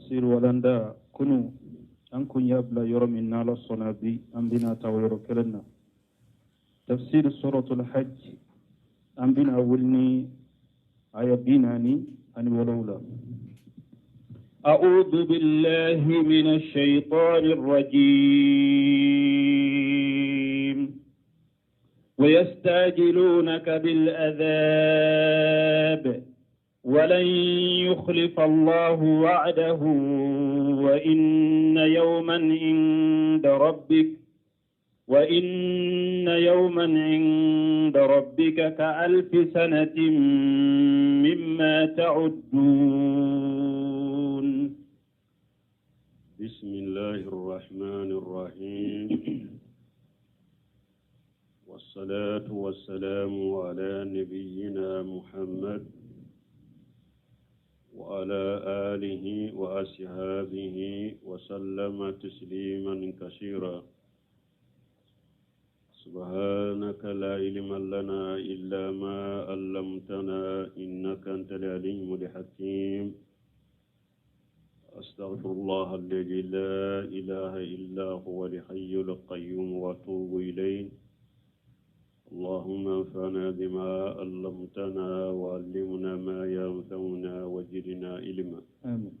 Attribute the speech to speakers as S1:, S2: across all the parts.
S1: Tafsir walanda kunu an kun y'a bila yɔrɔ min n'Ala sɔnna bi an bɛna ta o yɔrɔ kelen na. Tafsir suratul hajj an bɛna wuli ni aya 47. أعوذ بالله من الشيطان الرجيم ويستعجلونك بالعذاب ولن يخلف الله وعده وإن يوما عند ربك وإن يوما عند ربك كألف سنة مما تعدون.
S2: بسم الله الرحمن الرحيم والصلاة والسلام على نبينا محمد وعلى آله وأصحابه وسلم تسليما كثيرا. سبحانك لا علم لنا إلا ما علمتنا إنك أنت العليم الحكيم. أستغفر الله الذي لا إله إلا هو الحي القيوم وأتوب إليه. اللهم انفعنا بما علمتنا وعلمنا ما ينفعنا وزدنا علما.
S1: آمين.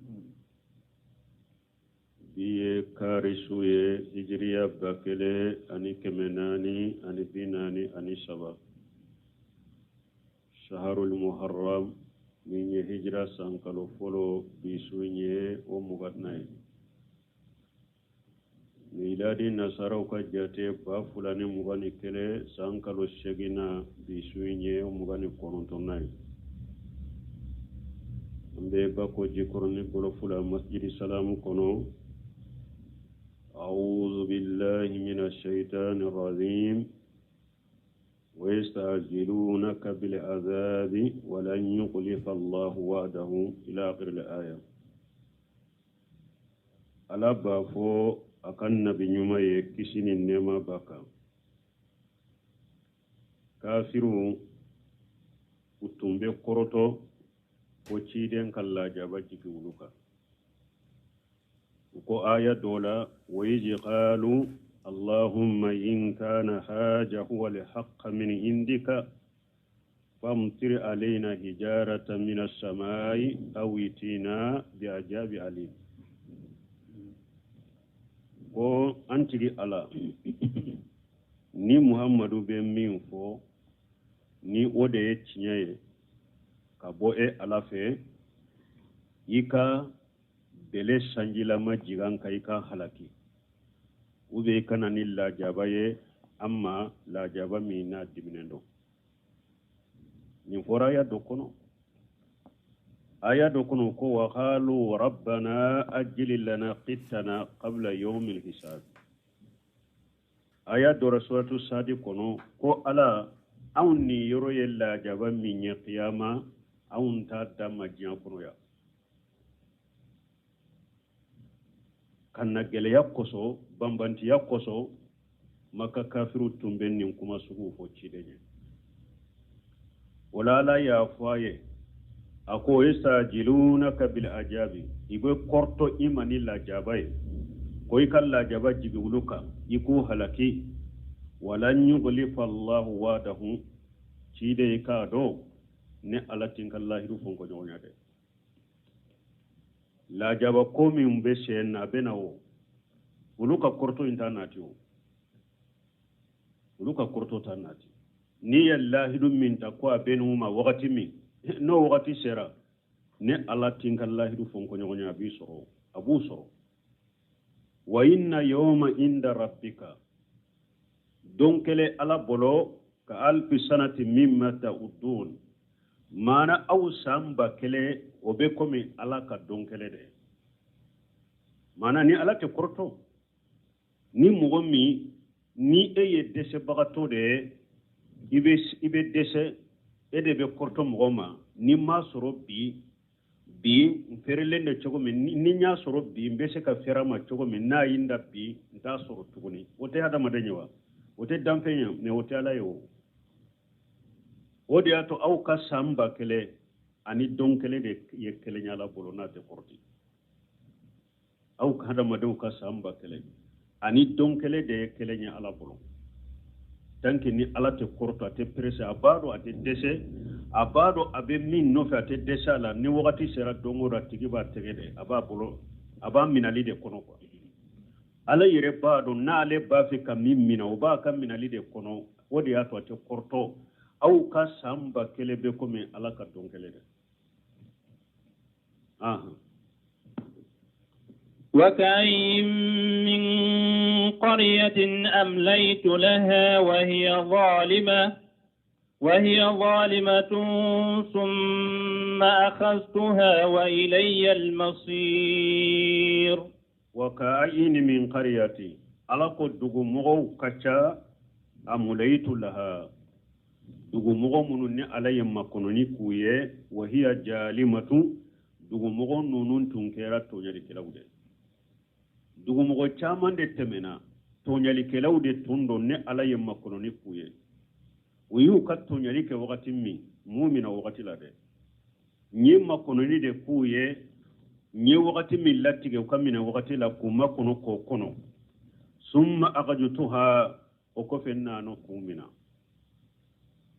S2: Bi ye kari su ye, hijiriya 1443, shaharul muharram min ye hijira san kalo fɔlɔ, bi su ye o 20 ye. Miladi nasaraw ka jate 2021 san kalo seginna, bi su ye o 29nan ye. An bɛ Bako Jikɔrɔni Golofula masjidi salamu kɔnɔ. أعوذ بالله من الشيطان الرجيم ويستعجلونك بالعذاب ولن يخلف الله وعده إلى آخر الآية. Ala b'a fɔ a ka nabi ɲuman ye, kisi ni nɛɛma b'a kan, kafiru u tun bɛ kɔrɔtɔ ko ciden ka lajaba jigi olu kan. U ko aya dɔ la: وإذ قالوا اللهم إن كان هذا هو الحق من عندك فامطر علينا حجارة من السماء أو ائتنا بعذاب أليم. Ko an tigi Ala, ni Muhammadu bɛ min fɔ, ni o de ye tiɲɛ ye ka bɔ e Ala fɛ, i ka bɛlɛ sanjilama jigin an kan, i ka halaki, u bɛ i ka na ni lajaba ye an ma, lajaba min n'a diminen don. Nin fɔra aya dɔ kɔnɔ. Aya dɔ kɔnɔ ko: وقالوا ربنا عجل لنا قطنا قبل يوم الحساب. Aya dɔ la suratu Sadi kɔnɔ ko: Ala, anw ni yɔrɔ ye lajaba min ye kiyama, anw t'a da ma diɲɛ kɔnɔ yan. Ka na gɛlɛya kosɔn, banbantiya kosɔn, Maka kafiru tun bɛ nin kuma suguw fɔ ciden ye. O la Ala y'a fɔ a ye, a ko: يستعجلونك بالعذاب, i bɛ kɔrɔtɔ i ma ni lajaba ye, ko i ka lajaba jigi olu kan, i k'u halaki. ولن يخلف الله وعده. Ciden, i k'a dɔn ne Ala ti n ka lahidu fɔ n kɔ ɲɔgɔn ya dɛ. Lajaba ko min bɛ sen na, a bɛ na o. Olu ka kɔrɔtɔ in t'a nati o, olu ka kɔrɔtɔ t'a nati. N'i ye lahidu min ta ko a bɛ n'u ma wagati min, n'o wagati sera, ne Ala ti n ka lahidu fɔ n kɔ ɲɔgɔn ye, a b'i sɔrɔ, a b'u sɔrɔ. وإن يوما عند ربك, don kelen Ala bolo, كألف سنة مما تعدون, maana aw san 1000, o bɛ komi Ala ka don kelen de. Maana ni Ala tɛ kɔrɔtɔ. Ni mɔgɔ min ni e ye dɛsɛbagatɔ de ye, i bɛ dɛsɛ, e de bɛ kɔrɔtɔ mɔgɔ ma. Ni m'a sɔrɔ bi bi, n feerelen de cogo min, ni n y'a sɔrɔ bi, n bɛ se ka fɛrɛ a ma cogo min. N'a y'i da bi, n t'a sɔrɔ tuguni. O tɛ hadamaden ye wa? O tɛ danfɛn ye, mɛ o tɛ Ala ye. O de y'a to aw ka san 1000 ani don kelen de ye kelen Ala bolo n'a tɛ kɔrɔti. Aw ka hadamadenw ka san 1000 ani don kelen de ye kelen ye Ala bolo. Tant que ni Ala tɛ kɔrɔtɔ, a tɛ pressé, a b'a dɔn a tɛ dɛsɛ, a b'a dɔn a bɛ min nɔfɛ, a tɛ dɛsɛ a la. Ni wagati sera don o don, a tigi b'a tɛgɛ de, a b'a bolo, a b'a minali de kɔnɔ quoi. Ala yɛrɛ b'a dɔn n'ale b'a fɛ ka min minɛ, o b'a ka minali de kɔnɔ. O de y'a to a tɛ kɔrɔtɔ. Aw ka san 1000 bɛ komi Ala ka don kelen de.
S1: وكأي من قرية أمليت لها وهي ظالمة ثم أخذتها وإلي المصير.
S2: وكأي من قرية على قد دغمغو كچا أمليت لها دغمغو منن علي مكنوني كويه وهي جالمة dugumɔgɔ ninnu tun kɛra tɔɲɔlikɛlaw de. Dugumɔgɔ caman de tɛmɛna, tɔɲɔlikɛlaw de tun don ni Ala ye makɔnɔni k'u ye. U y'u ka tɔɲɔli kɛ wagati min, mun mina wagati la dɛ, n ye makɔnɔni de k'u ye, n ye wagati min latigɛ u ka minɛ wagati la k'u makɔnɔ k'o kɔnɔ. Summa akajutuha, o kɔfɛ n nana k'u mina.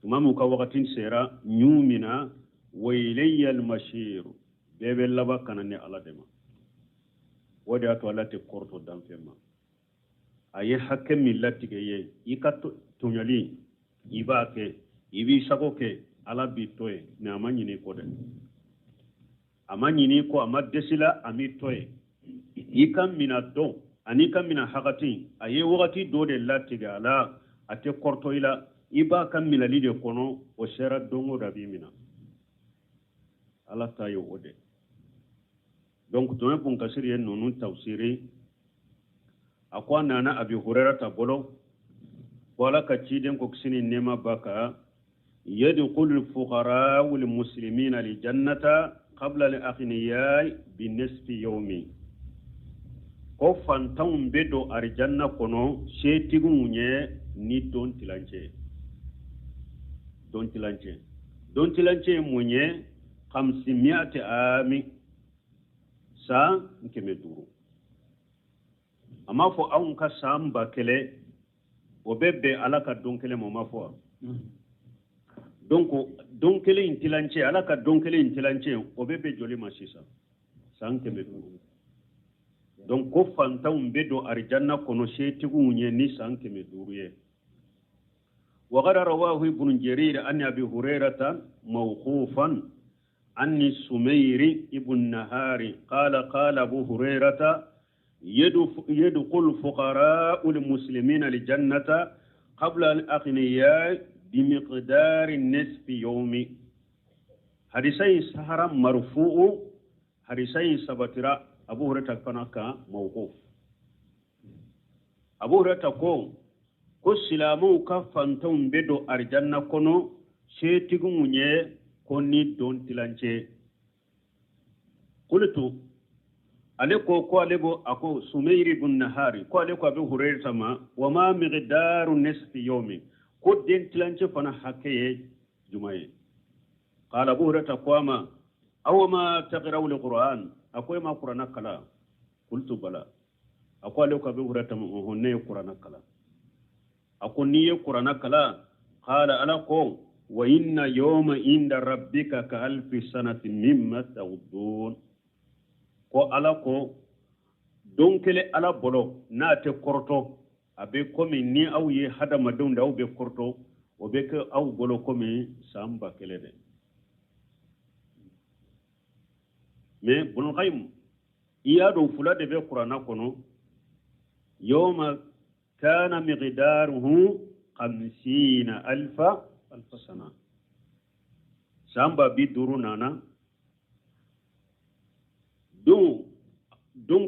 S2: Tuma min u ka wagati sera, n y'u mina. Wa ilayya al-masir, bɛɛ bɛ laban ka na ni Ala de ma. O de y'a to Ala tɛ kɔrɔtɔ danfɛn ma. A ye hakɛ min latigɛ ye, i ka tɔɲɔli i b'a kɛ, i b'i sago kɛ, Ala b'i to yen. Mais a ma ɲinɛ i kɔ dɛ, a ma ɲinɛ i kɔ, a ma dɛsɛ la, a m'i to yen. I ka mina dɔn ani i ka mina hakati, a ye wagati dɔ de latigɛ a la, a tɛ kɔrɔtɔ i la, i b'a ka minali de kɔnɔ, o sera don o don a b'i mina. Ala ta ye o de. Donc tɔmɛ bun kasiri ye ninnu tafsiri, a ko a nana Abi Hurera ta bolo ko Ala ka ciden ko kisi ni nɛɛma b'a kan, yadkhulu al-fuqara wal muslimina al-jannata qabla al-aghniya bi nisfi yawmi. Ko fantanw bɛ don arijanna kɔnɔ setigiw ɲɛ ni don tilancɛ. Don tilancɛ. Don tilancɛ ye mun ye? Khamsimiati ami, san 500. A m'a fɔ anw ka san 1000 o bɛ bɛn Ala ka don kelen ma, o ma fɔ wa? Donc don kelen in tilancɛ, Ala ka don kelen in tilancɛ, o bɛ bɛn joli ma sisan? San 500. Donc ko fantanw bɛ don arijanna kɔnɔ setigiw ɲɛ ni san 500 ye. وقد رواه ابن جرير عن أبي هريرة موقوفا عن سمير ابن نهار قال قال أبو هريرة يدخل فقراء المسلمين الجنة قبل الأغنياء بمقدار نصف يوم. حديثي سهرا مرفوع، حديثي سبترا أبو هريرة فنك موقوف. أبو هريرة كو ko silamɛw ka fantanw bɛ don arijanna kɔnɔ setigiw ɲɛ ko ni don tilancɛ. Kulutu ale ko ko ale bo a ko Sumayri ibn Nahari ko ale ko Abi Hurayra ma wa ma miqdaru nisfi yawmi, ko den tilancɛ fana hakɛ ye juma ye. Qala Abu Hurayra ko a ma aw ma taqra'u al-Qur'an, a ko e ma Qur'ana kalan? Qultu bala. A ko ale ko Abi Hurayra ma ɔhɔn, ne ye Qur'ana kalan. A ko n'i ye Qur'ana kalan? Qala ala ko wa inna yawma inda rabbika ka alfi sanati mimma ta'udun. Ko ala ko don kelen Ala bolo n'a tɛ kɔrɔtɔ, a bɛ komi ni aw ye hadamadenw de aw bɛ kɔrɔtɔ, o bɛ kɛ aw bolo komi san 1000 de. Mais Ibn Qayyim i y'a dɔn fila de bɛ Qur'ana kɔnɔ. Yawma kana miqdaruhu 50,000 sana, san 50,000 nana. Don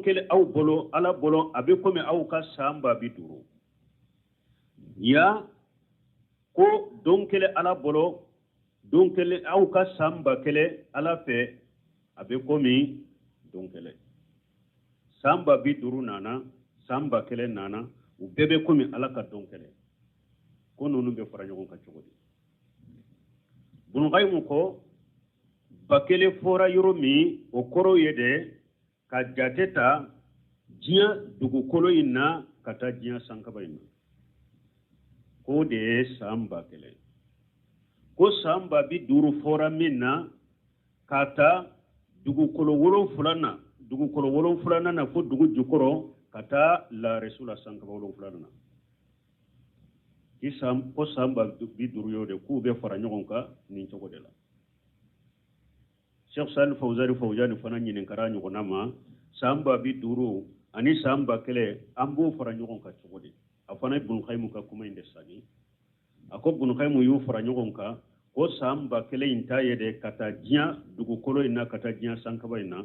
S2: kelen aw bolo Ala bolo a bɛ komi aw ka san 50,000. Ya ko don kelen Ala bolo, don kelen aw ka san 1000 Ala fɛ a bɛ komi don kelen. San 50,000 nana, san 1000 nana, u bɛɛ bɛ komi Ala ka don kelen. Ko ninnu bɛ fara ɲɔgɔn kan cogo di? Ibn Qayyim ko 1000 fɔra yɔrɔ min, o kɔrɔ ye de ka jate ta Diɲɛ dugukolo in na ka taa diɲɛ sankaba in na, k'o de ye san 1000. Ko san 50 fɔra min na ka taa dugukolo 7 na, dugukolo 7 na fo dugu jukɔrɔ ka taa laresu la sankaba 7 na. Ko san 50 y'o de k'u bɛ fara ɲɔgɔn kan nin cogo de la. Cheikh Salih Fawzani Fawzani fana ɲininkara ɲɔgɔnna ma, san 50 ani san 1000 an b'o fara ɲɔgɔn kan cogo di? A fana ye Ibn Qayyim ka kuma in de sagi. A ko Ibn Qayyim y'u fara ɲɔgɔn kan ko san 1000 in ta ye de ka taa diɲɛ dugukolo in na ka taa diɲɛ sankaba in na,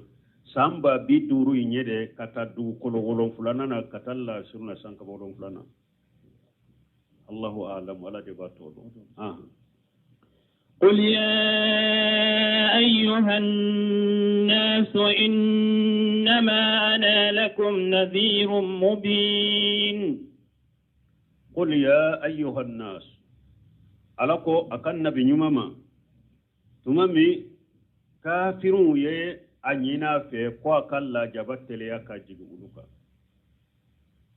S2: san 50 in ye de ka taa dugukolo 7 na ka taa lasuru na sankaba 7 na. Allahu a'lam, ala de b'a tɔ dɔn.
S1: قل يا أيها الناس إنما أنا لكم نذير مبين.
S2: قل يا أيها الناس، ألقوا أكن بنيمما تمامي كافرون يه أنينا في قوة كلا جبت ليا كجيبولوكا.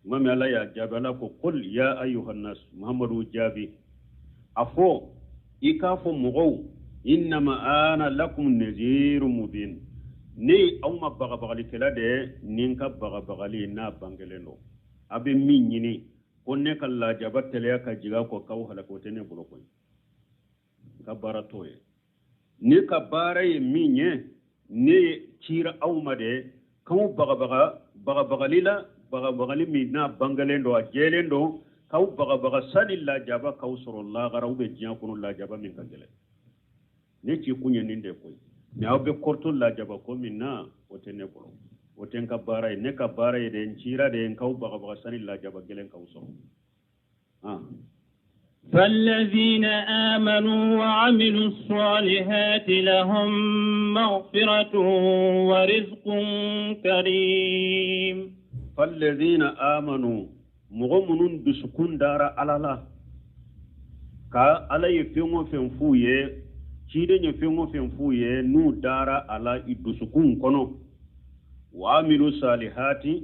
S2: تمامي الله يا جبلكو قل يا أيها الناس، محمد جابي أفو إكافو مغو إنما أنا لكم نذير مبين. ني أو ما بغبغلي كلا ده نينكا بغبغلي نا بانجلينو أبي مين كونك الله جبت ليا كجيغا كو هلاكوتني بلوكوي كبارتوي ني كباري مين ني تير أو ما ده كم بغبغا بغبغلي لا بغبغلي مين نا بانجلينو أجيلينو kaw bagabaga sani lajaba kaw sɔrɔ lagara u bɛ diɲɛ kɔnɔ lajaba min ka gɛlɛn. Ne ci kun ye nin de koyi, mɛ aw bɛ kɔrɔtɔ lajaba ko min na o tɛ ne bolo, o tɛ n ka baara ye. Ne ka baara ye de n cira de n kaw bagabaga sani lajaba gɛlɛn kaw sɔrɔ.
S1: فالذين آمنوا وعملوا الصالحات لهم مغفرة ورزق كريم.
S2: فالذين آمنوا mɔgɔ minnu dusukun dara Ala la ka Ala ye fɛn o fɛn f'u ye, ciden ye fɛn o fɛn f'u ye, n'u dara a la i dusukun kɔnɔ, wa amilu salihati,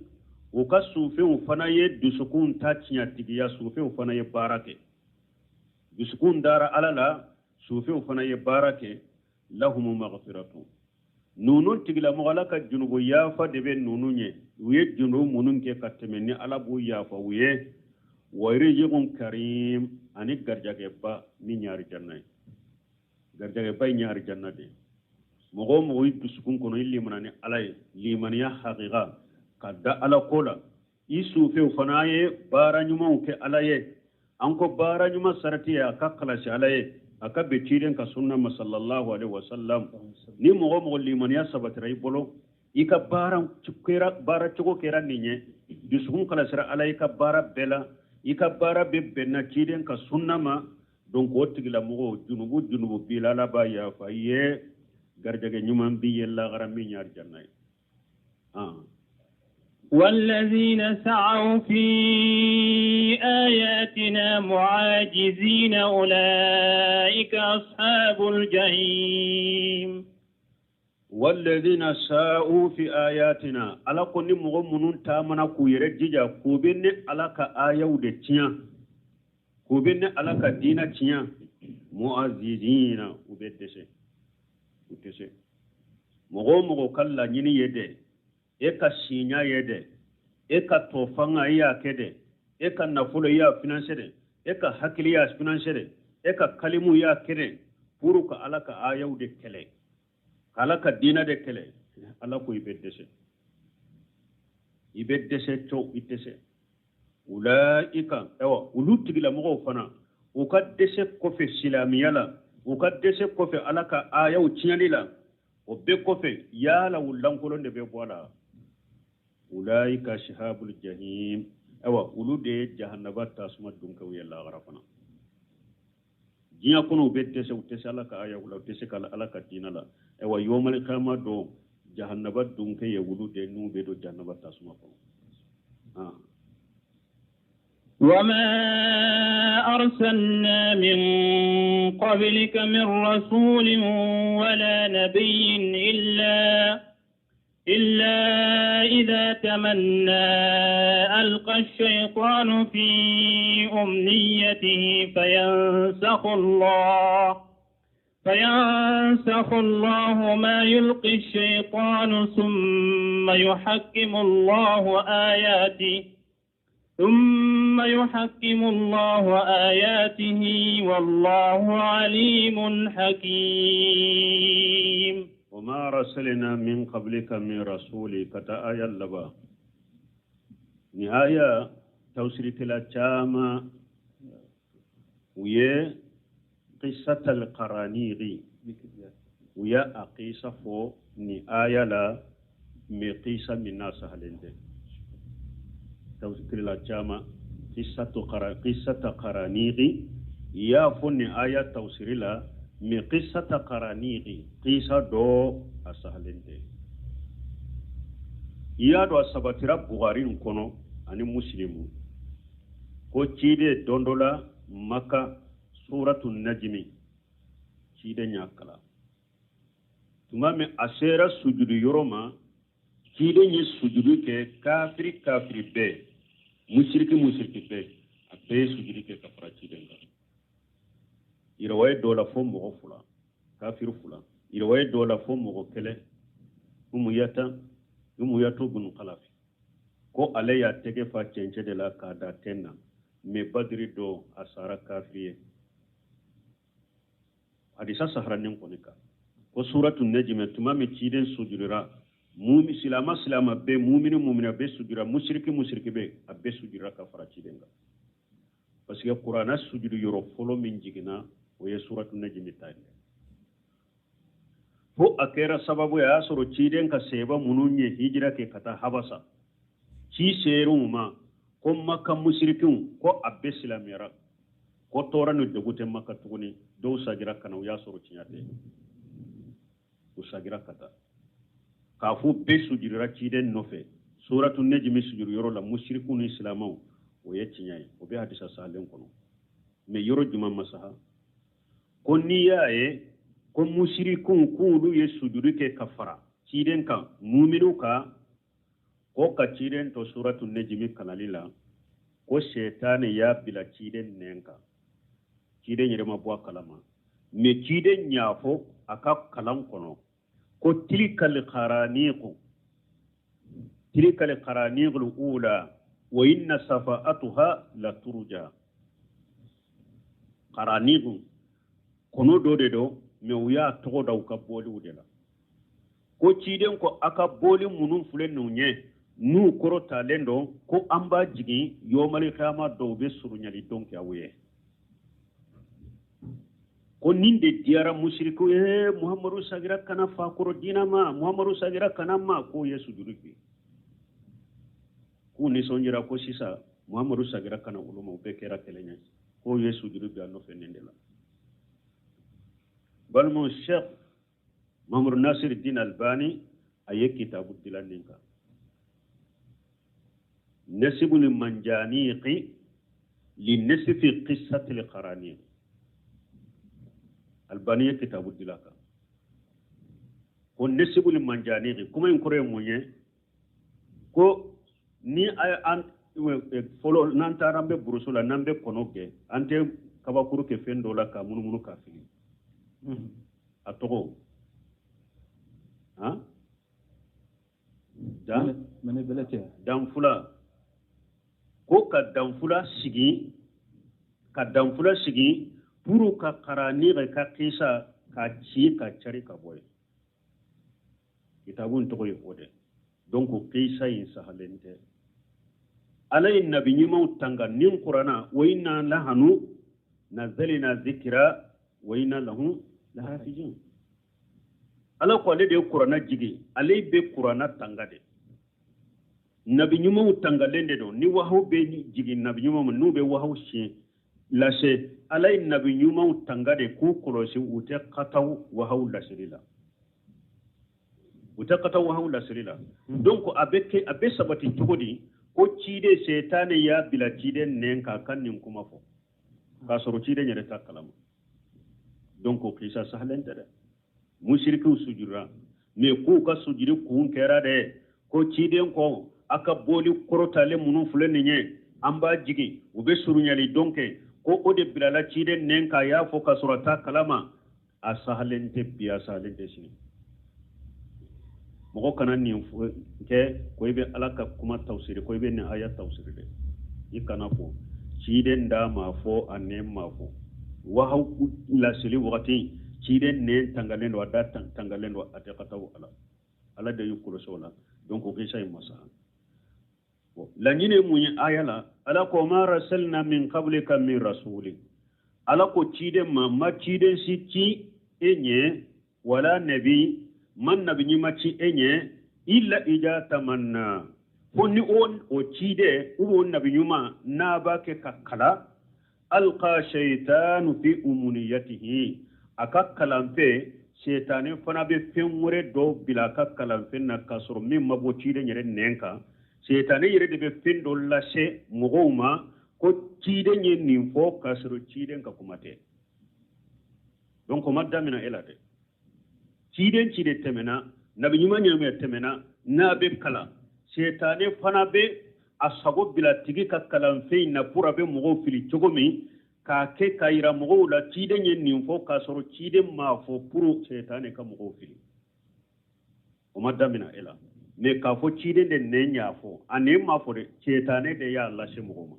S2: u ka sufɛnw fana ye dusukun ta tiɲɛtigiya, sufɛnw fana ye baara kɛ. Dusukun dara Ala la, sufɛnw fana ye baara kɛ. Lahumu maghfiratu, nunu tigilamɔgɔ Ala ka junubu yafa de bɛ nunu ye, u ye junubu minnu kɛ ka tɛmɛ ni Ala b'u yafa u ye. Wa rizqun karim, ani garijɛgɛba min ye arijanna ye, garijɛgɛba in ye arijanna de ye. Mɔgɔ o mɔgɔ i dusukun kɔnɔ i limana ni Ala ye, limaniya hakika ka da Ala ko la, i sufɛw fana ye baara ɲumanw kɛ Ala ye. An ko baara ɲuman sarati ye a ka kalasi Ala ye, a ka bɛn ciden ka sunna ma sallallahu alaihi wasallam. Ni mɔgɔ o mɔgɔ limaniya sabatira i bolo, i ka baara cogo kɛra nin ye, dusukun kalasira Ala i ka baara bɛɛ la, i ka baara bɛ bɛnna ciden ka sunna ma, donc o tigilamɔgɔ junubu b'i la, Ala b'a yafa i ye, garijɛgɛ ɲuman b'i ye lagara min ye arijanna ye.
S1: والذين سعوا في آياتنا معاجزين أولئك أصحاب الجحيم.
S2: والذين سعوا في آياتنا، ala ko ni mɔgɔ minnu taamana k'u yɛrɛ jija k'u bɛ ne Ala ka ayaw de tiɲɛ, k'u bɛ ne Ala ka diinɛ tiɲɛ, mu'azizina, u bɛ dɛsɛ, u tɛ se. Mɔgɔ o mɔgɔ ka laɲini ye dɛ, e ka siɲa ye dɛ, e ka tɔ fanga i y'a kɛ dɛ, e ka nafolo i y'a financer dɛ, e ka hakili y'a financer dɛ, e ka kalimu i y'a kɛ dɛ, pour ka Ala ka ayaw de kɛlɛ, ka Ala ka diinɛ de kɛlɛ, Ala ko i bɛ dɛsɛ, i bɛ dɛsɛ cɛw, i tɛ se. Ulaika, ayiwa olu tigilamɔgɔw fana u ka dɛsɛ kɔfɛ silamɛya la, u ka dɛsɛ kɔfɛ Ala ka ayaw tiɲɛli la, o bɛɛ kɔfɛ yala u lankolon de bɛ bɔ a la. Ulaika shihabul jahim, ayiwa olu de ye jahannaba tasuma dunkew ye lahara fana. Diɲɛ kɔnɔ u bɛ dɛsɛ, u tɛ se Ala ka ayaw la, u tɛ se ka Ala ka diinɛ la. Ayiwa yawmal qiyama don jahannaba dunke ye olu de n'u bɛ don jahannaba tasuma kɔnɔ.
S1: وما أرسلنا من قبلك من رسول ولا نبي إلا إذا تمنى ألقى الشيطان في أمنيته فينسخ الله ما يلقي الشيطان ثم يحكم الله آياته والله عليم حكيم.
S2: وما رسلنا من قبلك من رسول كتا آية لبا نهاية توسرك لا تاما ويا قصة القرانيغ ويا أقيسة فو نهاية لا مقيسة من ناس هلنده توسرك لا تاما قصة قرانيغ يا فو نهاية توسرك لا mais qissata qaraniqi qissa do a sahalente iya do a sabatira Bukhari kɔnɔ ani Muslimu ko ciden don dɔ la Maka suratu Najmi ciden y'a kalan tuma min a sera sujudu yɔrɔ ma ciden ye sujudu kɛ kafiri kafiri bɛɛ musiriki musiriki bɛɛ a bɛɛ ye sujudu kɛ ka fara ciden kan. Irawaye dɔ la fo mɔgɔ fila kafiri fila irawaye dɔ la fo mɔgɔ kelen Umuyatu bin Khalafi ko ale y'a tɛgɛ fa cɛncɛn de la k'a da tɛn na mais Badiri dɔ a sara kafiri ye. Hadisa saharanin kɔni kan ko suratu Najmi tuma min ciden sujudira silama silama bɛɛ mumini mumini a bɛɛ sujudira musiriki musiriki bɛɛ a bɛɛ sujudira ka fara ciden kan parce que Kurana sujudu yɔrɔ fɔlɔ min jiginna o ye suratu Najmi ta ye. Fo a kɛra sababu ye a y'a sɔrɔ ciden ka seba minnu ye hijira kɛ ka taa Habasa ci ser'u ma ko Maka musirikiw ko a bɛɛ silamɛyara ko tɔɔrɔ ni degun tɛ Maka tuguni dɔw sagira ka na u y'a sɔrɔ tiɲɛ tɛ u sagira ka taa k'a fɔ bɛɛ sujudira ciden nɔfɛ suratu Najmi sujudu yɔrɔ la musirikiw ni silamɛw o ye tiɲɛ ye o bɛ hadisa sahalen kɔnɔ mais yɔrɔ jumɛn masaha ko n'i y'a ye ko musirikiw k'olu ye sujudu kɛ ka fara ciden kan muminiw kan ko ka ciden to suratu Najmi kalali la ko setani y'a bila ciden nɛn kan ciden yɛrɛ ma bɔ a kalama mais ciden y'a fɔ a ka kalan kɔnɔ ko tilkal qaraniqul ula wa inna safa'atuha la turja. Qaraniqu kɔnɔ dɔ de don mais u y'a tɔgɔ da u ka bɔliw de la ko ciden ko a ka bɔli minnu filɛ ninnu ye n'u kɔrɔ talen don ko an b'a jigin yɔmali kiyama dɔw bɛ surunyali don kɛ aw ye ko nin de diyara musirikiw ye Muhamadu sagira kana fakɔrɔ diina ma Muhamadu sagira kana ma k'o ye sujudu kɛ k'u nisɔndiyara ko sisan Muhamadu sagira kana olu ma u bɛɛ kɛra kelen ye k'o ye sujudu bi a nɔfɛ nin de la. Balimaw Sheikh Muhammadu Nasir Din Albani a ye kitabu dilan nin kan Nasibul Manjaniqi li nisfi qissatil Qaraniq Albani ye kitabu dilan kan ko Nasibul Manjaniqi kuma in kɔrɔ ye mun ye ko ni an fɔlɔ n'an taara an bɛ buruso la n'an bɛ kɔnɔ kɛ an tɛ kabakuru kɛ fɛn dɔ la k'a munumunu k'a fili a tɔgɔ han danfula ko ka danfula sigi pour ka qaraniqi ka kisa ka ci ka cari ka bɔ yen kitabu in tɔgɔ ye o de. Donc kisa in sahalen tɛ Ala ye nabi ɲumanw tanga nin Kurana wa inna lahanu nazalina zikira wa inna lahu lahafizun. Ala ko ale de ye Kurana jigin ale bɛ Kurana tanga de nabi ɲumanw tangalen de don ni wahaw bɛ jigin nabi ɲumanw ma n'u bɛ wahaw siɲɛ lase Ala ye nabi ɲumanw tanga de k'u kɔlɔsi u tɛ kataw wahaw laseli la u tɛ kataw wahaw laseli la. Donc a bɛ sabati cogo di ko ciden setani y'a bila ciden nɛn kan ka nin kuma fɔ k'a sɔrɔ ciden yɛrɛ t'a kalama. Donc o kisa sahalen tɛ dɛ musirikiw sujudura Mais k'u ka sujudi kun kɛra dɛ ko ciden ko a ka boli kɔrɔtalen minnu filɛ nin ye an b'a jigin u bɛ surunyali dɔn kɛ ko o de bilala ciden nɛn kan a y'a fɔ ka sɔrɔ a t'a kalama a sahalen tɛ bi a sahalen tɛ sini mɔgɔ kana nin kɛ ko i bɛ ala ka kuma tafsiri ko i bɛ nin aya tafsiri dɛ i kana fɔ ciden da m'a fɔ a nɛn m'a fɔ wahayu laseli wagati ciden nɛn tangalen don a da tangalen don a tɛ ka taa ala ala de y'u kɔlɔsi o la donc o kisa in ma sa laɲini ye mun ye aya la ala ko ma arsalna min qablika min rasuli ala ko ciden ma ma ciden si ci e ɲɛ wala nabi ma nabi ɲuman ci e ɲɛ illa ija tamanna fo ni o ciden ou o nabi ɲuman n'a b'a kɛ ka kalan alqa shaitanu fi umuniyatihi a ka kalanfɛn shetani fana bɛ fɛn wɛrɛ dɔ bila a ka kalanfɛn na k'a sɔrɔ min ma bɔ ciden yɛrɛ nɛn kan shetani yɛrɛ de bɛ fɛn dɔ lase mɔgɔw ma ko ciden ye nin fɔ k'a sɔrɔ ciden ka kuma tɛ donc o ma damina e la dɛ ciden ciden tɛmɛna nabi ɲuman ɲuman tɛmɛna n'a bɛ kalan shetani fana bɛ a sago bila tigi ka kalanfɛn in na pour a bɛ mɔgɔw fili cogo min k'a kɛ k'a yira mɔgɔw la ciden ye nin fɔ k'a sɔrɔ ciden m'a fɔ pour shetani ka mɔgɔw fili o ma damina e la mais k'a fɔ ciden de nɛn y'a fɔ a nɛn m'a fɔ dɛ shetani de y'a lase mɔgɔw ma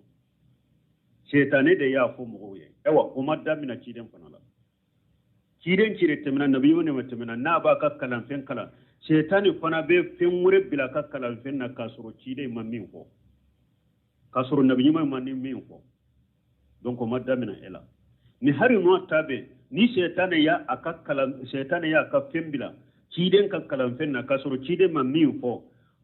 S2: shetani de y'a fɔ mɔgɔw ye ayiwa o ma damina ciden fana la ciden ciden tɛmɛna nabi ɲuman tɛmɛna n'a b'a ka kalanfɛn kalan shetani fana bɛ fɛn wɛrɛ bila a ka kalanfɛn na k'a sɔrɔ ciden ma min fɔ k'a sɔrɔ nabi ɲuman ma ni min fɔ donc o ma damina e la ni hari n'o ta bɛ ni shetani y'a a ka kalan shetani y'a ka fɛn bila ciden ka kalanfɛn na k'a sɔrɔ ciden ma min fɔ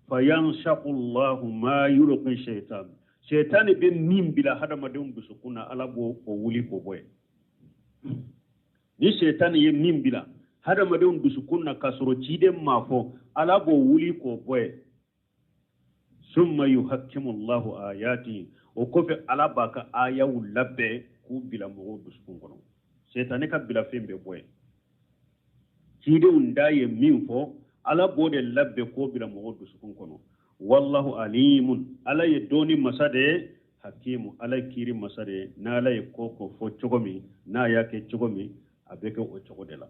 S2: fayansaku llahu ma yulqi shaitan shetani bɛ min bila hadamadenw dusukun na ala b'o o wuli k'o bɔ yen ni shetani ye min bila hadamadenw dusukun na k'a sɔrɔ ciden m'a fɔ ala b'o wuli k'o bɔ yen summa yuhakkimu llahu ayati o kɔfɛ ala b'a ka ayaw labɛn k'u bila mɔgɔw dusukun kɔnɔ shetani ka bila fɛn bɛ bɔ yen cidenw da ye min fɔ ala b'o de labɛn k'o bila mɔgɔw dusukun kɔnɔ wallahu alimun ala ye dɔnni masa de ye hakimu ala ye kiiri masa de ye n'ala ye ko ko fɔ cogo min n'a y'a kɛ cogo min a bɛ kɛ o cogo de la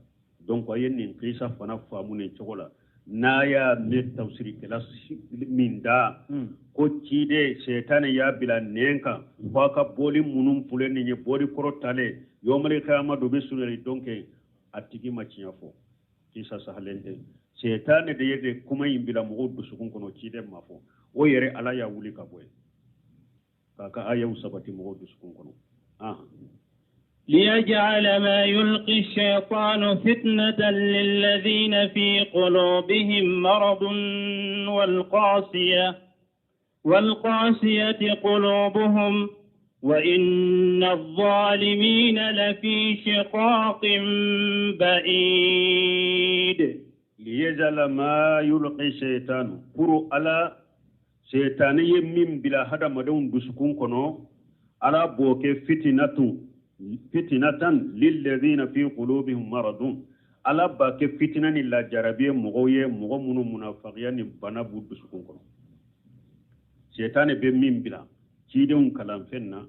S2: donc a ye nin kisa fana faamu nin cogo la n'a y'a mɛn tafsirikɛla min da ko ciden sɛtanɛ y'a bila nɛn kan fo a ka bɔli minnu filɛ nin ye bɔli kɔrɔtalen yɔmali kiyama dɔ bɛ surunyali donc a tigi ma tiɲɛ fɔ kisa sahalen tɛ sɛtanɛ de ye de kuma in bila mɔgɔw dusukun kɔnɔ ciden ma fɔ o yɛrɛ ala y'a wuli ka bɔ yen k'a ka ayaw sabati mɔgɔw dusukun kɔnɔ
S1: ليجعل ما يلقي الشيطان فتنة للذين في قلوبهم مرض والقاسية قلوبهم وإن الظالمين لفي شقاق بعيد
S2: ليجعل ما يلقي الشيطان pour ala shetani ye min bila hadamadenw dusukun kɔnɔ ala b'o kɛ fitinatan lilladhina fi qulubihim maradun ala b'a kɛ fitina ni lajarabi ye mɔgɔw ye mɔgɔ minnu munafagiya ni bana b'u dusukun kɔnɔ shetani bɛ min bila cidenw kalanfɛn na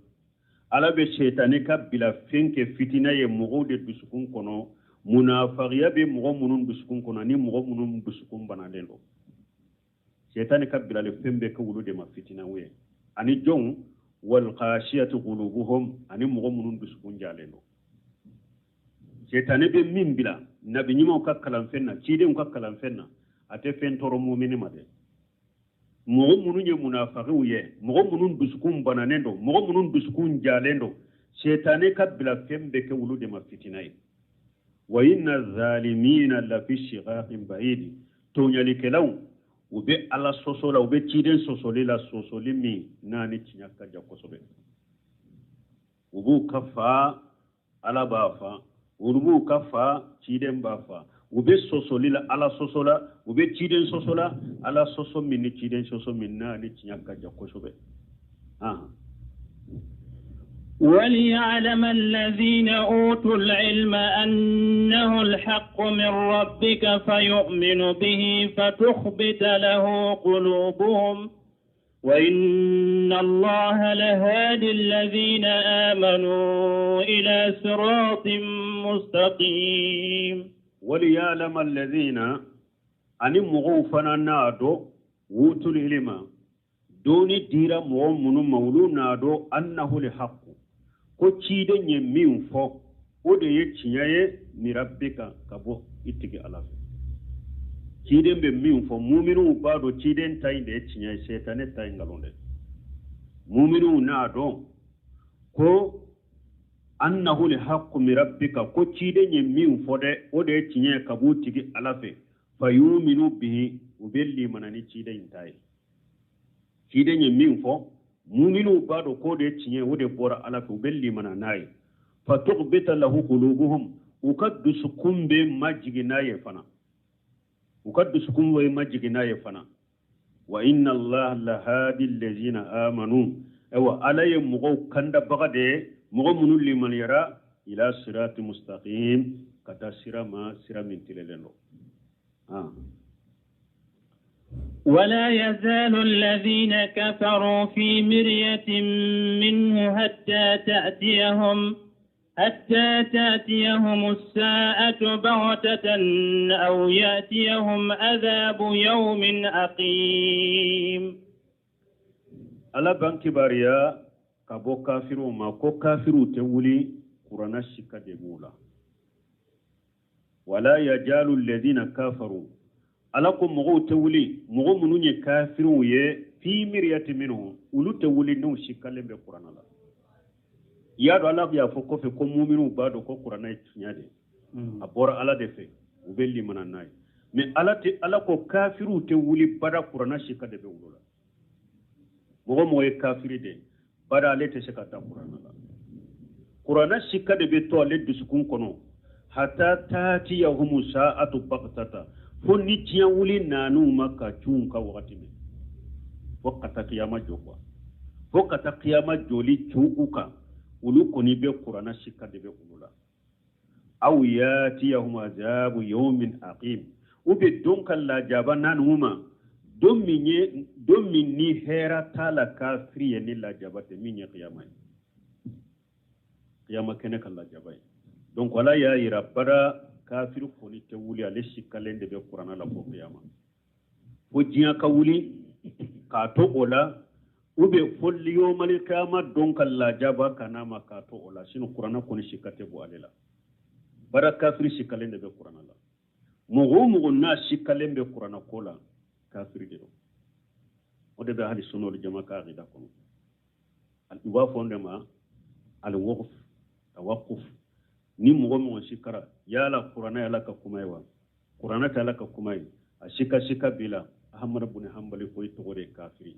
S2: ala bɛ shetani ka bila fɛn kɛ fitina ye mɔgɔw de dusukun kɔnɔ munafagiya bɛ mɔgɔ minnu dusukun kɔnɔ ni mɔgɔ minnu dusukun banalen don shetani ka bilali fɛn bɛ kɛ olu de ma fitinaw ye ani jɔnw walqashiyatu qulubuhum ani mɔgɔ minnu dusukun jalen don shetani bɛ min bila nabi ɲumanw ka kalanfɛn na cidenw ka kalanfɛn na a tɛ fɛn tɔɔrɔ mumini ma dɛ mɔgɔ minnu ye munafagiw ye mɔgɔ minnu dusukun bananen don mɔgɔ minnu dusukun jalen don shetani ka bila fɛn bɛ kɛ olu de ma fitina ye wa inna zalimina lafi shiqaqin ba'id tɔɲɔlikɛlaw u bɛ ala sɔsɔ la u bɛ ciden sɔsɔli la sɔsɔli min n'a ni tiɲɛ ka jan kosɛbɛ u b'u ka fa ala b'a fa olu b'u ka fa ciden b'a fa u bɛ sɔsɔli la ala sɔsɔ la u bɛ ciden sɔsɔ la ala sɔsɔ min ni ciden sɔsɔ min n'a ni tiɲɛ ka jan kosɛbɛ.
S1: وليعلم الذين أوتوا العلم أنه الحق من ربك فيؤمن به فتخبت له قلوبهم وإن الله لهادي الذين آمنوا إلى صراط مستقيم.
S2: وليعلم الذين أن مغوفنا نادو أوتوا العلم دوني ديرا مؤمن مولو نادو أنه الحق ko ciden ye min fɔ o de ye tiɲɛ ye mirabbika ka bɔ i tigi Ala fɛ. Ciden bɛ min fɔ muminuw b'a dɔn ciden ta in de ye tiɲɛ ye, sɛtanɛ ta ye nkalon de. Muminuw n'a dɔn ko annahu lhaqqu min rabbika ko ciden ye min fɔ dɛ o de ye tiɲɛ ye ka b'u tigi Ala fɛ. Fayuminu bihi u bɛ limana ni ciden in ta ye. Ciden ye min fɔ muminuw b'a dɔn k'o de ye tiɲɛ, o de bɔra Ala fɛ, u bɛ limana n'a ye. Fatukhbita lahu qulubuhum u ka dusukun bɛ majigin n'a ye fana, u ka dusukun bɛ majigin n'a ye fana. Wa inna Allaha lahadi allazina amanu ayiwa Ala ye mɔgɔw kandabaga de ye, mɔgɔ minnu limaniyara ila sirati mustaqim ka taa sira ma, sira min tilelen don.
S1: ولا يزال الذين كفروا في مرية منه حتى تأتيهم الساعة بغتة أو يأتيهم عذاب يوم عقيم.
S2: Ala b'an kibaruya ka bɔ kafiriw ma ko kafiriw tɛ wuli kuranna sika de b'u la. Wala yajalu alladhina kafaru Ala ko mɔgɔw tɛ wuli, mɔgɔ minnu ye kafiriw ye fi miriyati minhu olu tɛ wuli n'u sikalen bɛ kuranna la. I y'a dɔn Ala y'a fɔ kɔfɛ ko muminuw b'a dɔn ko kuranna ye tiɲɛ de ye, a bɔra Ala de fɛ, u bɛ limana n'a ye. Mais Ala ko kafiriw tɛ wuli bada kuranna sika de bɛ olu la. Mɔgɔ mɔgɔ ye kafiri de ye bada ale tɛ se ka da kuranna la. Kuranna sika de bɛ to ale dusukun kɔnɔ hata taatiyahumu saatu bagtata fo ni diɲɛ wuli nan'u ma ka cun ka wagati min, fo ka taa kiyama jɔ kuwa, fo ka taa kiyama jɔli cun u kan, olu kɔni bɛ kuranna sika de bɛ olu la. Aw yatiyahum azabu yawmin aqim u bɛ don ka lajaba nan'u ma, don min ni hɛrɛ t'a la kafiri ye ni lajaba tɛ min ye kiyama ye, kiyama kɛnɛ ka lajaba ye. Donc Ala y'a yira bara kafiri kɔni tɛ wuli, ale sikalen de bɛ kuranna la fo kiyama, fo diɲɛ ka wuli k'a to o la, ou bien fo yomali kiyama don ka lajaba ka n'a ma k'a to o la, sinon kuranna kɔni sika tɛ bɔ ale la. Bara kafiri sikalen de bɛ kuranna la. Mɔgɔ o mɔgɔ n'a sikalen bɛ kuranna ko la kafiri de don. O de bɛ hali sunna wal jama ka aqida kɔnɔ, u b'a fɔ o de ma al-waqf tawaqquf. Ni mɔgɔ mɔgɔ sikara yala kuranna ye Ala ka kuma ye wa, kuranna tɛ Ala ka kuma ye, a sika sika b'i la. Ahmad bin Hanbali ko i tɔgɔ de ye kafiri.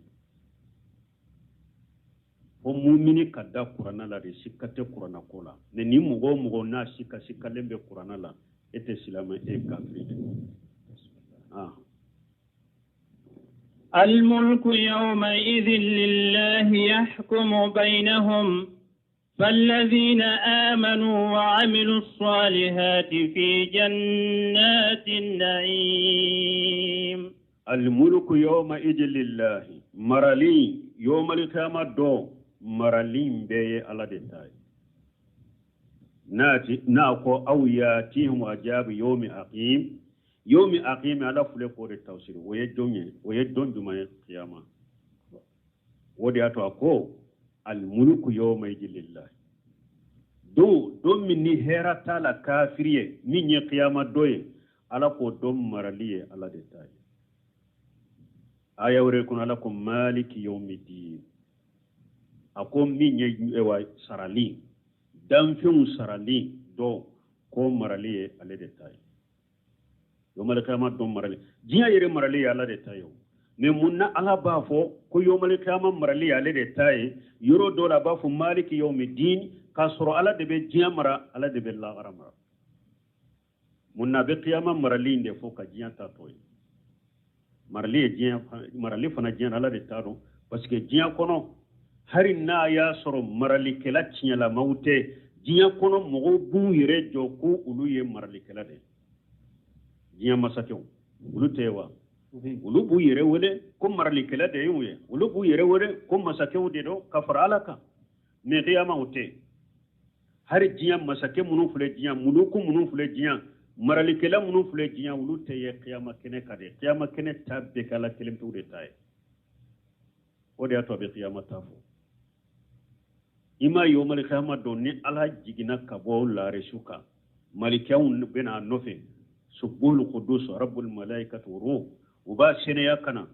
S2: Fo mumini ka da kuranna la de, sika tɛ kuranna ko la. Mais ni mɔgɔ o mɔgɔ n'a sika sikalen bɛ kuranna la, e tɛ silamɛ, e ye kafiri de.
S1: الملك يومئذ لله يحكم بينهم فالذين آمنوا وعملوا الصالحات في جنات النعيم.
S2: الملك يومئذ لله marali yomali kama do marali bɛɛ ye Ala de ta ye. N'a ko aw yatihum ajabu yawmi aqim, yawmi aqim Ala fule k'o de tafsiri, o ye don ye, o ye don jumɛn ye? Kiyama. O de y'a to a ko almuluku yawmaidin lillahi, don min ni hɛrɛ t'a la kafiri ye, min ye kiyama don ye, Ala k'o don marali ye Ala de ta ye. Aya wɛrɛ kɔnɔ Ala ko maliki yawmiddin, a ko min ye wa sarali, danfɛnw sarali don, k'o marali ye ale de ta ye. Yomali kiyama don marali, diɲɛ yɛrɛ marali ye Ala de ta ye o. Mais mun na Ala b'a fɔ ko yomali kiyama marali ye ale de ta ye? Yɔrɔ dɔ la a b'a fɔ maliki yawmiddin, k'a sɔrɔ Ala de bɛ diɲɛ mara, Ala de bɛ lahara mara. Mun na a bɛ kiyama marali in de fɔ ka diɲɛ ta tɔ ye? Marali ye diɲɛ, marali fana diɲɛ Ala de t'a dɔn, parce que diɲɛ kɔnɔ Hari n'a y'a sɔrɔ maralikɛla tiɲɛlamaw tɛ, diɲɛ kɔnɔ mɔgɔw b'u yɛrɛ jɔ ko olu ye maralikɛla de ye. Diɲɛ masakɛw olu tɛ wa? Olu b'u yɛrɛ wele ko maralikɛla de y'u ye, olu b'u yɛrɛ wele ko masakɛw de don ka fara Ala kan. Mais kiyama o tɛ. Hari diɲɛ masakɛ minnu filɛ diɲɛ, muluku minnu filɛ diɲɛ, maralikɛla minnu filɛ diɲɛ, olu tɛ ye kiyama kɛnɛ kan dɛ. Kiyama kɛnɛ ta bɛɛ kɛ Ala kelen pewu de ta ye. O de y'a to a bɛ kiyama ta fɔ. I m'a ye yomali kiyama don ni Ala jiginna ka bɔ laresu kan, malikaw bɛna a nɔfɛ, subuhul kudus rabbul malaikatu ruh, u b'a sɛnɛya ka na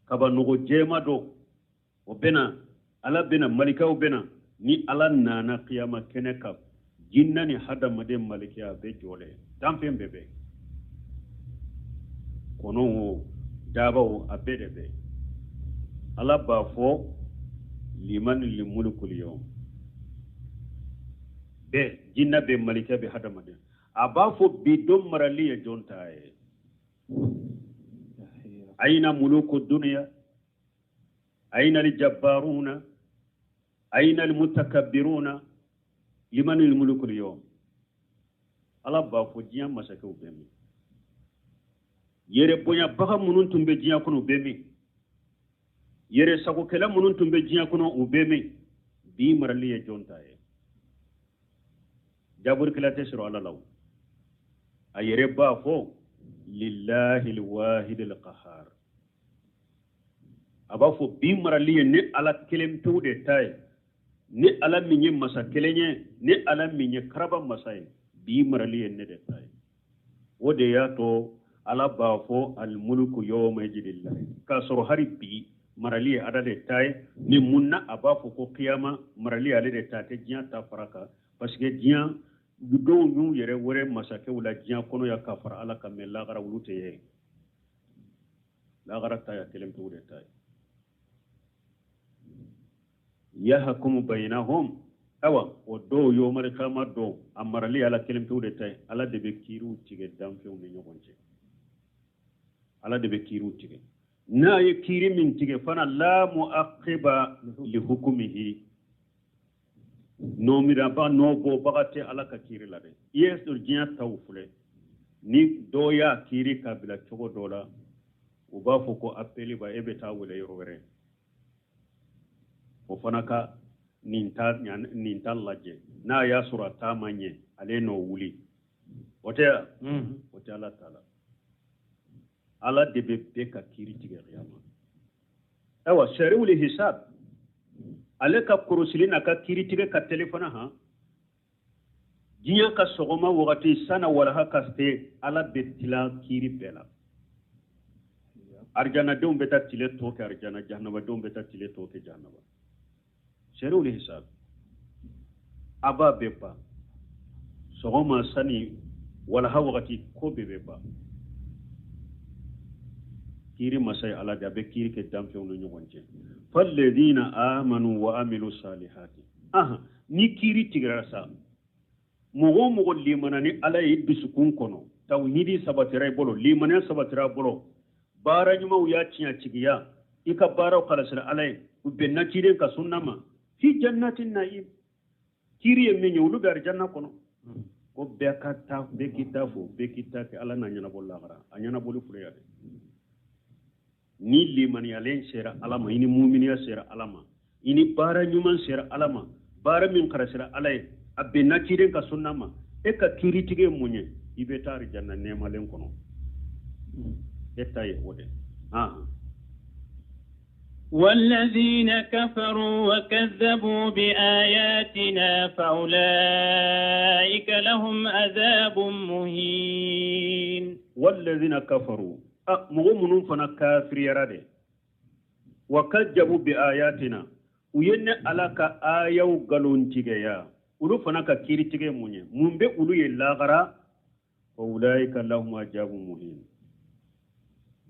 S2: kabanɔgɔ jɛma dɔ, o bɛna, Ala bɛna, malikaw bɛna. Ni Ala nana kiyama kɛnɛ kan, jinna ni hadamaden malikiya bɛ jɔlen, danfɛn bɛɛ bɛ, kɔnɔw o dabaw a bɛɛ de bɛ. Ala b'a fɔ liman limulukul yawm, bɛɛ jinna bɛ, malikɛ bɛ, hadamaden. A b'a fɔ bi don marali ye jɔn ta ye? Ayina muluku duniya, ayina aljabbaruna, ayina almutakabbiruna, liman almulukul yawm. Ala b'a fɔ diɲɛ masakɛw bɛ min? Yɛrɛ bonyabaga minnu tun bɛ diɲɛ kɔnɔ u bɛ min? Yɛrɛ sagokɛla minnu tun bɛ diɲɛ kɔnɔ u bɛ min? Bi marali ye jɔn ta ye? Jaburikɛla tɛ sɔrɔ Ala la o. A yɛrɛ b'a fɔ lillahi alwahid alqahar. A b'a fɔ bi marali ye ne Ala kelen pewu de ta ye, ne Ala min ye masa kelen ye, ne Ala min ye karaba masa ye, bi marali ye ne de ta ye. O de y'a to Ala b'a fɔ almuluku yawma lillahi, k'a sɔrɔ hari bi marali ye Ala de ta ye. Ni mun na a b'a fɔ ko kiyama marali ye ale de ta, tɛ diɲɛ ta fara kan? Parce que diɲɛ dɔw y'u yɛrɛ wɛrɛ masakɛw la diɲɛ kɔnɔ yan ka fara Ala kan, mais lagara olu tɛ ye. Lagara ta ya kelen pewu de ta ye. Yahkumu bainahum, awa o dɔw yomari kama dɔw a marali Ala kelen pewu de ta ye. Ala de bɛ kiiriw tigɛ danfɛnw ni ɲɔgɔn cɛ. Ala de bɛ kiiriw tigɛ. N'a ye kiiri min tigɛ fana, la muaqiba li hukumihi, nɔmiraba nɔbɔbaga tɛ Ala ka kiiri la dɛ. I ye diɲɛ taw filɛ, ni dɔ y'a kiiri ka bila cogo dɔ la, u b'a fɔ ko appel ba, e bɛ taa wele yɔrɔ wɛrɛ, o fana ka nin ta lajɛ, n'a y'a sɔrɔ a ta ma ɲɛ, ale n'o wuli. O tɛ yan, o tɛ Ala ta la. Ala de bɛ bɛɛ ka kiiri tigɛ kiyama. Ayiwa, sariwul hisab, ale ka kɔrɔsili n'a ka kiiri tigɛ ka teli fana han. Diɲɛ ka sɔgɔma wagati sanna walaha ka se, Ala bɛ tila kiiri bɛɛ la. Arijanadenw bɛ taa tile tɔ kɛ arijana, jahanabadenw bɛ taa tile tɔ kɛ jahanaba. Sariwul hisab, a b'a bɛɛ ban sɔgɔma sani walaha wagati, ko bɛɛ bɛ ban. Kiiri masa ye Ala de, a bɛ kiiri kɛ danfɛnw ni ɲɔgɔn cɛ. Falladina amanu wa amilu salihati. Aha, ni kiiri tigɛra sa, mɔgɔ o mɔgɔ limana ni Ala ye dusukun kɔnɔ, tawhidi sabatira i bolo, limaniya sabatira i bolo, baara ɲumanw y'a tiɲɛ tigiya, i ka baaraw kalasira Ala ye, u bɛnna ciden ka sunna ma, fi jannati na'im, kiiri ye min ye, olu bɛ arijanna kɔnɔ. Ko bɛɛ ka taa, bɛɛ k'i ta fɔ, bɛɛ k'i ta kɛ, Ala n'a ɲɛnabɔ lahara. A ɲɛnabɔli filɛ yan dɛ. Ni limaniyalen sera Ala ma, i ni muminiya sera Ala ma, i ni baara ɲuman sera Ala ma, baara min kalasira Ala ye, a bɛnna ciden ka sunna ma, e ka kiiri tigɛ ye mun ye? I bɛ taa arijanna nɛɛmalen kɔnɔ. E ta ye o de.
S1: والذين كفروا وكذبوا بآياتنا فأولئك لهم عذاب مهين.
S2: والذين كفروا مغمنون فنا كافر يراد وكذبوا بآياتنا وين على كآية وقالون تجيا ولو فنا كيري تجي مونيه من بقولوا يلاغرا فأولئك لهم عذاب مهين.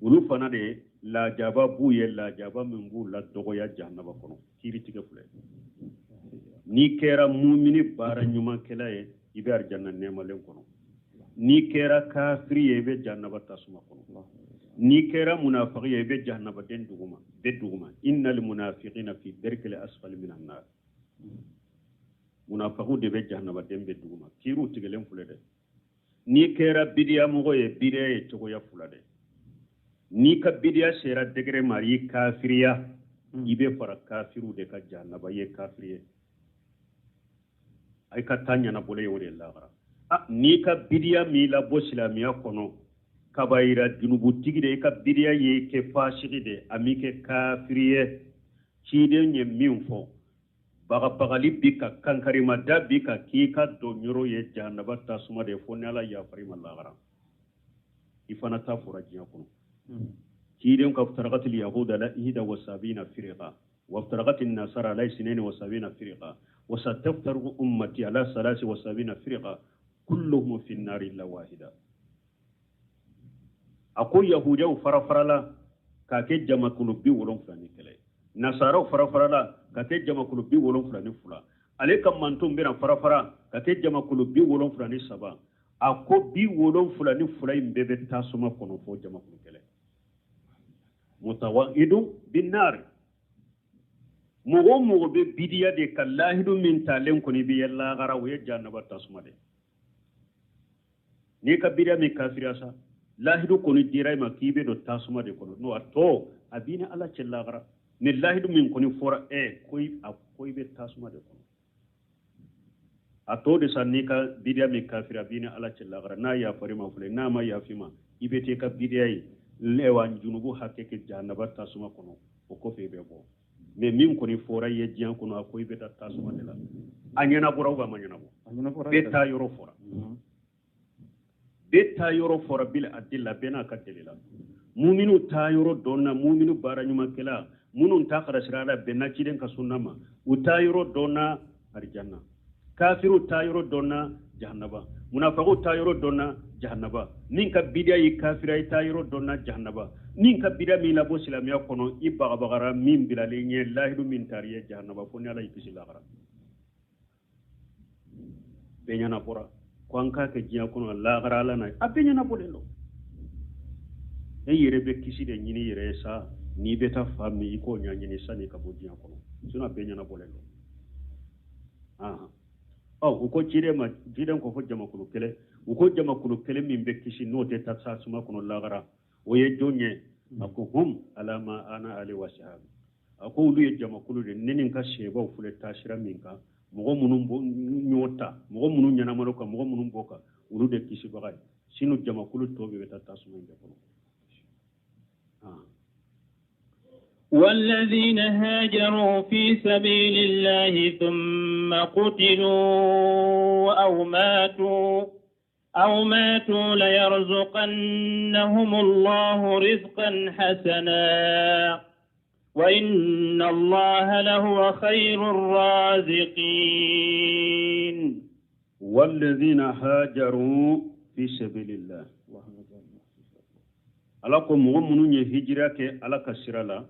S2: ولو فنا ده lajaba b'u ye, lajaba min b'u la dɔgɔya jahanaba kɔnɔ. Kiiri tigɛ filɛ, n'i kɛra mumini baara ɲumankɛla ye, i bɛ arijanna nɛɛmalen kɔnɔ. N'i kɛra kafiri ye, i bɛ jahanaba tasuma kɔnɔ. N'i kɛra munafiki ye, i bɛ jahanabaden duguma, bɛɛ duguma. Innal munafiqina fi darkil asfali minan nar. Munafikiw de bɛ jahanabaden bɛɛ duguma. Kiiriw tigɛlen filɛ dɛ. N'i kɛra bidiya mɔgɔ ye, bidiya ye cogoya fila de. N'i ka bidiya sera degré ma, i kafiriya, i bɛ fara kafiriw de kan jahanaba, i ye kafiri ye. I ka taa ɲɛnabɔlen ye o de lahara. N'i ka bidiya m'i labɔ silamɛya kɔnɔ, kabayira junubutigi de, i ka bidiya ye kɛ fasigi de, a m'i kɛ kafiri ye. Ciden ye min fɔ, bagabagali bi ka kankarimada bi ka k'i ka don yɔrɔ ye jahanaba tasuma de, fo ni Ala yafar'i ma lahara. I fana ta fɔra diɲɛ kɔnɔ. Ciden ka iftarakatil yahuda ala ihda wa sabina firqa wa iftarakatil nasara ala isnaini wa sabina firqa wa sataftariqu ummati ala salasi wa sabina firqa kulluhum fi nnari illa wahida. A ko yahudiyaw farafarala k'a kɛ jamakulu 71, nasaraw farafarala ka kɛ jamakulu 72, ale ka mantonw bɛna farafara ka kɛ jamakulu 73. A ko 72 in bɛɛ bɛ tasuma kɔnɔ fo jamakulu kelen. Mutawahidun binnari. Mɔgɔ o mɔgɔ bɛ bidiya de ka lahidu min talen kɔni bɛ ye lahara, o ye jahanaba tasuma de. N'i ka bidiya min kafiriya sa, lahidu kɔni dira i ma k'i bɛ don tasuma de kɔnɔ. N'o a tɔ a b'i ni Ala cɛ lahara. Ni lahidu min kɔni fɔra ɛ ko a ko i bɛ tasuma de kɔnɔ. A tɔ de sa, n'i ka bidiya min kafiriya, a b'i ni Ala cɛ lahara. N'a yafar'i ma filɛ, n'a ma yafa i ma, i bɛ taa i ka bidiya ye lɛwa junubu hakɛ kɛ jahanaba tasuma kɔnɔ, o kɔfɛ i bɛ bɔ. Mais min kɔni fɔra i ye diɲɛ kɔnɔ, a ko i bɛ taa tasuma de la. A ɲɛnabɔra ou a ma ɲɛnabɔ? Bɛɛ taa yɔrɔ fɔra. Bɛɛ taa yɔrɔ fɔra bil adilla, bɛɛ n'a ka delila. Muminu taa yɔrɔ dɔnna, muminu baara ɲumankɛla minnu ta karasira ala bɛnna ciden ka sunna ma, u taa yɔrɔ dɔnna alijanna. Kafiru taa yɔrɔ dɔnna jahanaba. Munafagiw taa yɔrɔ dɔnna jahanaba. Min ka bidiya y'i kafira, i taa yɔrɔ dɔnna jahanaba. Min ka bidiya min labɔ silamɛya kɔnɔ, i bagabagara min bilalen ye lahidu min taari ye jahanaba, fo ni Ala y'i kisi lahara. Bɛɛ ɲɛnabɔra ko an k'a kɛ diɲɛ kɔnɔ lahara Ala na, a bɛɛ ɲɛnabɔlen don. E yɛrɛ bɛ kisi de ɲini i yɛrɛ ye sa, n'i bɛ taa fa min, i k'o ɲɛɲini sani ka bɔ diɲɛ kɔnɔ, sinon a bɛɛ ɲɛnabɔlen don. Ɔ, u ko ciden ma, ciden ko fo jamakulu kelen. U ko jamakulu kelen min bɛ kisi n'o tɛ taa tasuma kɔnɔ lahara, o ye jɔn ye? A ko hum ala ma ana alayhi wa sahabi. A ko olu ye jamakulu de, ne ni n ka sebaw filɛ taasira min kan, mɔgɔ minnu y'o ta, mɔgɔ minnu ɲɛnamana kan, mɔgɔ minnu b'o kan, olu de kisibaga ye. Sinon jamakulu tɔ bɛɛ bɛ taa tasuma in de kɔnɔ.
S1: والذين هاجروا في سبيل الله ثم قتلوا أو ماتوا ليرزقنهم الله رزقا حسنا وإن الله لهو خير الرازقين.
S2: والذين هاجروا في سبيل الله. Ala ko mɔgɔ minnu ye hijira kɛ Ala ka sira la,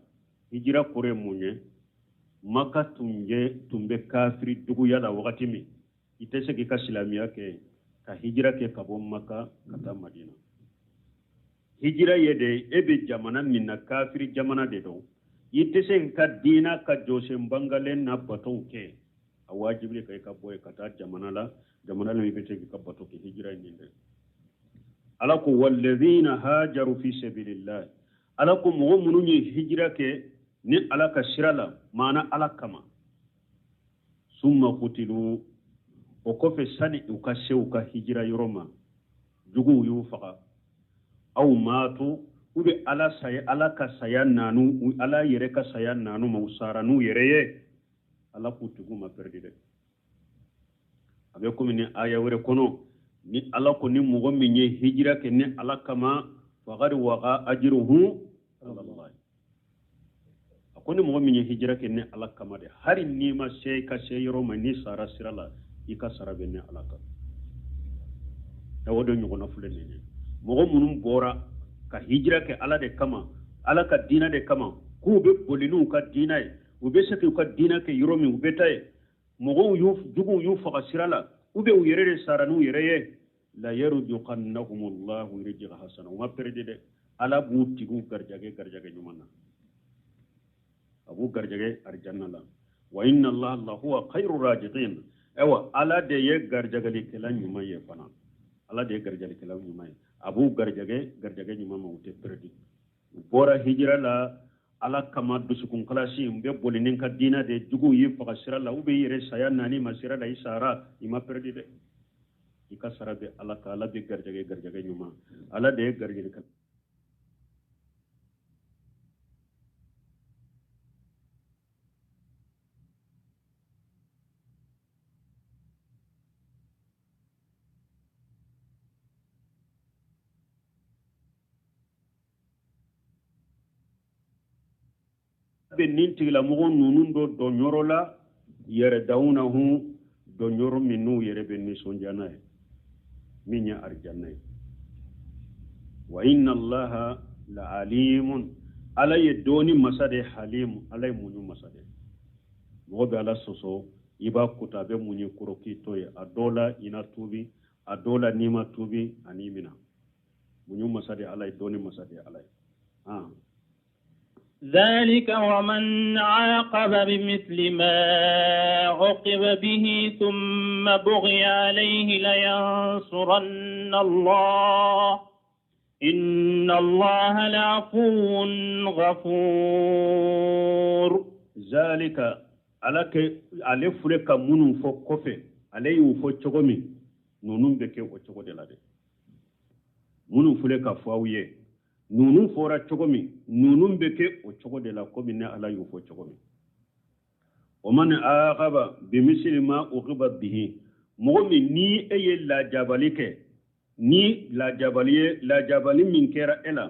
S2: hijira kɔrɔ ye mun ye? Maka tun bɛ kafiri duguya la wagati min, i tɛ se k'i ka silamɛya kɛ ka hijira kɛ ka bɔ Maka ka taa Madina. Hijira ye de, e bɛ jamana min na, kafiri jamana de don, i tɛ se k'i ka diina ka jɔsen bangalen na batow kɛ, a wajibili ka i ka bɔ yen ka taa jamana la, jamana min i bɛ se k'i ka bato kɛ. Hijira ye nin de. Ala ko walladhina hajaru fi sabilillah. Ala ko mɔgɔ minnu ye hijira kɛ ni Ala ka sira la, maana Ala kama, summa qutilu, o kɔfɛ sani u ka se u ka hijira yɔrɔ ma, juguw y'u faga, aw maatu, u bɛ Ala saya, Ala ka saya nanu, Ala yɛrɛ ka saya nanu ma, u sara n'u yɛrɛ ye. Ala k'u tigiw ma pɛrɛdi dɛ. A bɛ komi ni aya wɛrɛ kɔnɔ, ni Ala ko ni mɔgɔ min ye hijira kɛ ni Ala kama, faqad waqa ajruhu ala Allah. A ko ni mɔgɔ min ye hijira kɛ ni Ala kama de, hali n'i ma se i ka se yɔrɔ ma, n'i sara sira la, i ka sara bɛ ni Ala kan. O de ɲɔgɔnna filɛ nin ye. Mɔgɔ minnu bɔra ka hijira kɛ Ala de kama, Ala ka diinɛ de kama, k'u bɛ boli n'u ka diinɛ ye, u bɛ se k'u ka diinɛ kɛ yɔrɔ min, u bɛ taa yen, mɔgɔw y'u juguw y'u faga sira la, ou bien u yɛrɛ de sara n'u yɛrɛ ye. La yarzuqannahum Allahu rizqan hasana. U ma perdi dɛ, Ala b'u tigiw garijɛgɛ garijɛgɛ ɲuman na, a b'u garijɛgɛ arijanna la. Wa inna Allaha lahuwa khayru raziqin. Ayiwa, Ala de ye garijɛgɛlikɛla ɲuman ye fana, Ala de ye garijɛgɛlikɛla ɲuman ye, a b'u garijɛgɛ garijɛgɛ ɲuman ma, u tɛ perdi. U bɔra hijira la Ala kama, dusukun kalasi n bɛ boli ni n ka diinɛ de, juguw y'i faga sira la, u bɛ i yɛrɛ saya naani ma sira la, i sara, i ma perdi dɛ, i ka sara bɛ Ala kan. Ala bɛ garijɛgɛ garijɛgɛ ɲuman, Ala de ye garijɛgɛ. Bɛ nin tigilamɔgɔ ninnu dɔ dɔnyɔrɔ la yɛrɛdawunahu, dɔnyɔrɔ min n'u yɛrɛ bɛ nisɔndiya n'a ye, min ye arijanna ye. Wa inna Allaha la alimun, Ala ye dɔnni masa de, halimu, Ala ye muɲu masa de. Mɔgɔ bɛ Ala sɔsɔ, i b'a kota, a bɛ muɲu kɔrɔ k'i to ye. A dɔw la i na tuubi, a dɔw la n'i ma tuubi a n'i minɛ. Muɲu masa de Ala ye, dɔnni masa de Ala ye.
S1: ذلك ومن عاقب بمثل ما عوقب به ثم بغي عليه لينصرن الله إن الله لعفو غفور.
S2: ذلك, ala ke ale fure ka minnu fɔ kɔfɛ, ale y'u fɔ cogo min, ninnu bɛ kɛ o cogo de la dɛ. Minnu fure ka fɔ aw ye, ninnu fɔra cogo min, ninnu bɛ kɛ o cogo de la, komi ne Ala y'u fɔ cogo min. Wa man aqaba bimisli ma uqiba bihi, mɔgɔ min ni e ye lajabali kɛ, ni lajabali ye, lajabali min kɛra e la,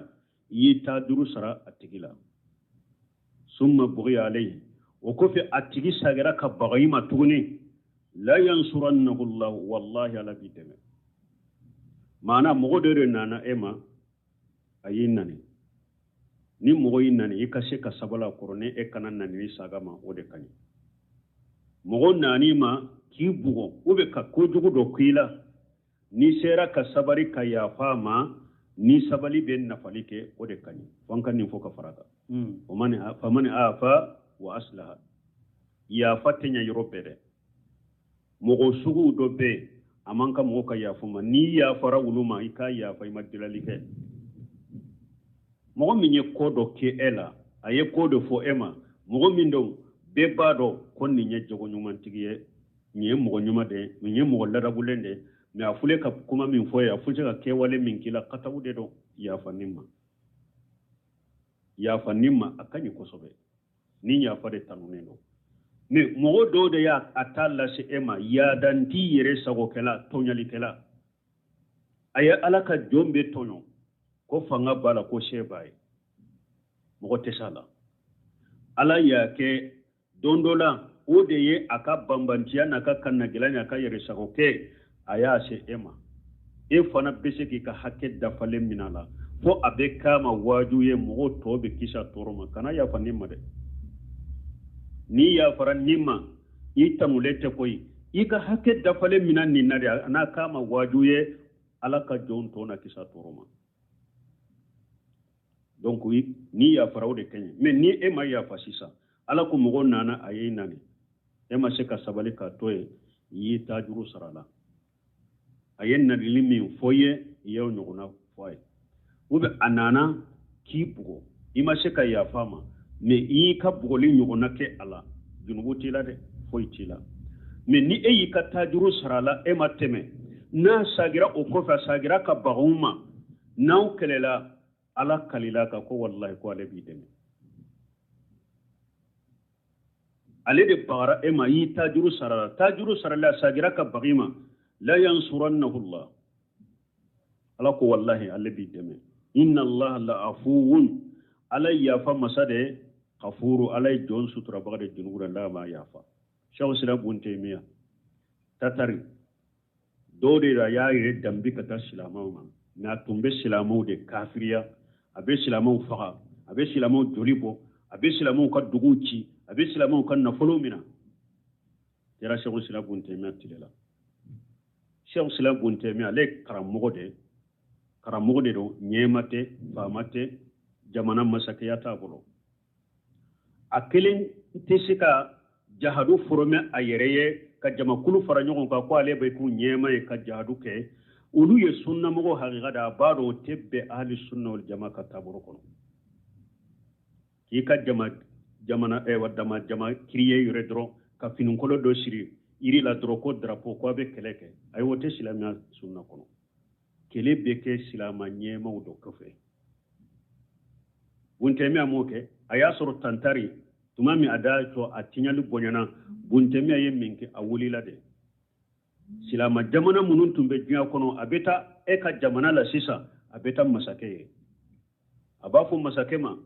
S2: i y'i ta duuru sara a tigi la, summa bughiya alayhi, o kɔfɛ a tigi sagira ka baga i ma tuguni, la yansurannahu Allah, wallahi Ala b'i dɛmɛ. Maana mɔgɔ dɔ de nana e ma, a y'i nani. Ni mɔgɔ y'i nani, i ka se ka sabali a kɔrɔ, ni e kana nani ni saga ma, o de ka ɲi. Mɔgɔ nani ma k'i bugɔ ou bien ka kojugu dɔ k'i la, n'i sera ka sabari ka yafa a ma, ni sabali bɛ nafali kɛ, o de ka ɲi. Fo an ka nin fɔ ka fara kan. Faman afa wa aslaha, yafa tɛ ɲɛ yɔrɔ bɛɛ dɛ. Mɔgɔ suguw dɔ bɛ yen, a man ka mɔgɔ ka yafa ma. N'i yafara olu ma, i k'a yafa, i ma delali kɛ. Mɔgɔ min ye ko dɔ kɛ e la, a ye ko dɔ fɔ e ma, mɔgɔ min don, bɛɛ b'a dɔn ko nin ye jogo ɲumantigi ye, nin ye mɔgɔ ɲuman de ye, nin ye mɔgɔ ladabulen de ye, mais a fule ka kuma min fɔ ye, a fule ka kɛwale min k'i la, kataw de don. Yafa nin ma, yafa nin ma, a ka ɲi kosɛbɛ. Ni yafa de tanunen don. Mais mɔgɔ dɔw de y'a a ta lase e ma, yadanti yɛrɛ sagokɛla, tɔɲalikɛla, a ye Ala ka jɔn bɛ tɔɲɔ, ko fanga b'a la, ko se b'a ye, mɔgɔ tɛ s'a la. Ala y'a kɛ don dɔ la, o de ye a ka banbantiya n'a ka kannagɛlɛya n'a ka yɛrɛ sago kɛ, a y'a se e ma. E fana bɛ se k'i ka hakɛ dafalen minɛ a la, fo a bɛ k'a ma waaju ye, mɔgɔw tɔ bɛ kisi a tɔɔrɔ ma. Kana yafa nin ma dɛ. N'i yafara nin ma, i tanulen tɛ koyi. I ka hakɛ dafalen minɛ nin na de, a n'a k'a ma waaju ye, Ala ka jɔn tɔ na kisi a tɔɔrɔ ma. Donc n'i yafara, o de ka ɲi. Mais ni e ma yafa sisan, Ala ko mɔgɔ nana, a y'i nani, e ma se ka sabali k'a to yen, i y'i ta juru sara la. A ye nanili min fɔ i ye, i y'o ɲɔgɔnna fɔ a ye. Ou bien a nana k'i bugɔ, i ma se ka yafa a ma, mais i y'i ka bugɔli ɲɔgɔnna kɛ a la, junubu t'i la dɛ, foyi t'i la. Mais ni e y'i ka tajuru sara a la, e ma tɛmɛ, n'a sagira o kɔfɛ, a sagira ka baga u ma, n'aw kɛlɛla, Ala kalila ka ko wallahi ko ale b'i dɛmɛ. Ale de bagara e ma, i y'i tajuru sara la, tajuru sarala, a sagira ka baga i ma, la yansurannahu Allah, Ala ko wallahi ale b'i dɛmɛ. Inna Allah la afuwun, Ala yafa masa de, kafuru, Ala ye jɔn suturabaga de junubu la, n'a ma yafa. Cheikh Sira bun Taymiya, tatari dɔw de la y'a yɛrɛ danbi ka taa silamɛw ma, mais a tun bɛ silamɛw de kafiriya, a bɛ silamɛw faga, a bɛ silamɛw joli bɔ, a bɛ silamɛw ka duguw ci, a bɛ silamɛw ka nafolo minɛ. Kɛra Cheikh Sira bun Taymiya tile la. Cheikh Islam Bun Taymiya, ale ye karamɔgɔ de ye, karamɔgɔ de don, ɲɛma tɛ, faama tɛ, jamana masakɛya t'a bolo. A kelen tɛ se ka jahadu forome a yɛrɛ ye ka jamakulu fara ɲɔgɔn kan ko ale bɛ k'u ɲɛma ye ka jahadu kɛ. Olu ye sunnamɔgɔ hakika de, a b'a dɔn o tɛ bɛn ahli sunna wal jama ka taabolo kɔnɔ. K'i ka jama jamana ɛwa dama jama kiriye yɛrɛ dɔrɔn ka finikolo dɔ siri yiri la dɔrɔn ko drapeau ko a bɛ kɛlɛ kɛ, ayi, o tɛ silamɛya sunna kɔnɔ. Kɛlɛ bɛ kɛ silama ɲɛmaw dɔ kɔfɛ. Bun Taymiya m'o kɛ. A y'a sɔrɔ tantari tuma min a da jɔ, a tiɲɛli bonyana. Bun Taymiya ye min kɛ, a wulila de. Silama jamana minnu tun bɛ diɲɛ kɔnɔ, a bɛ taa e ka jamana la sisan, a bɛ taa masakɛ ye, a b'a fɔ masakɛ ma,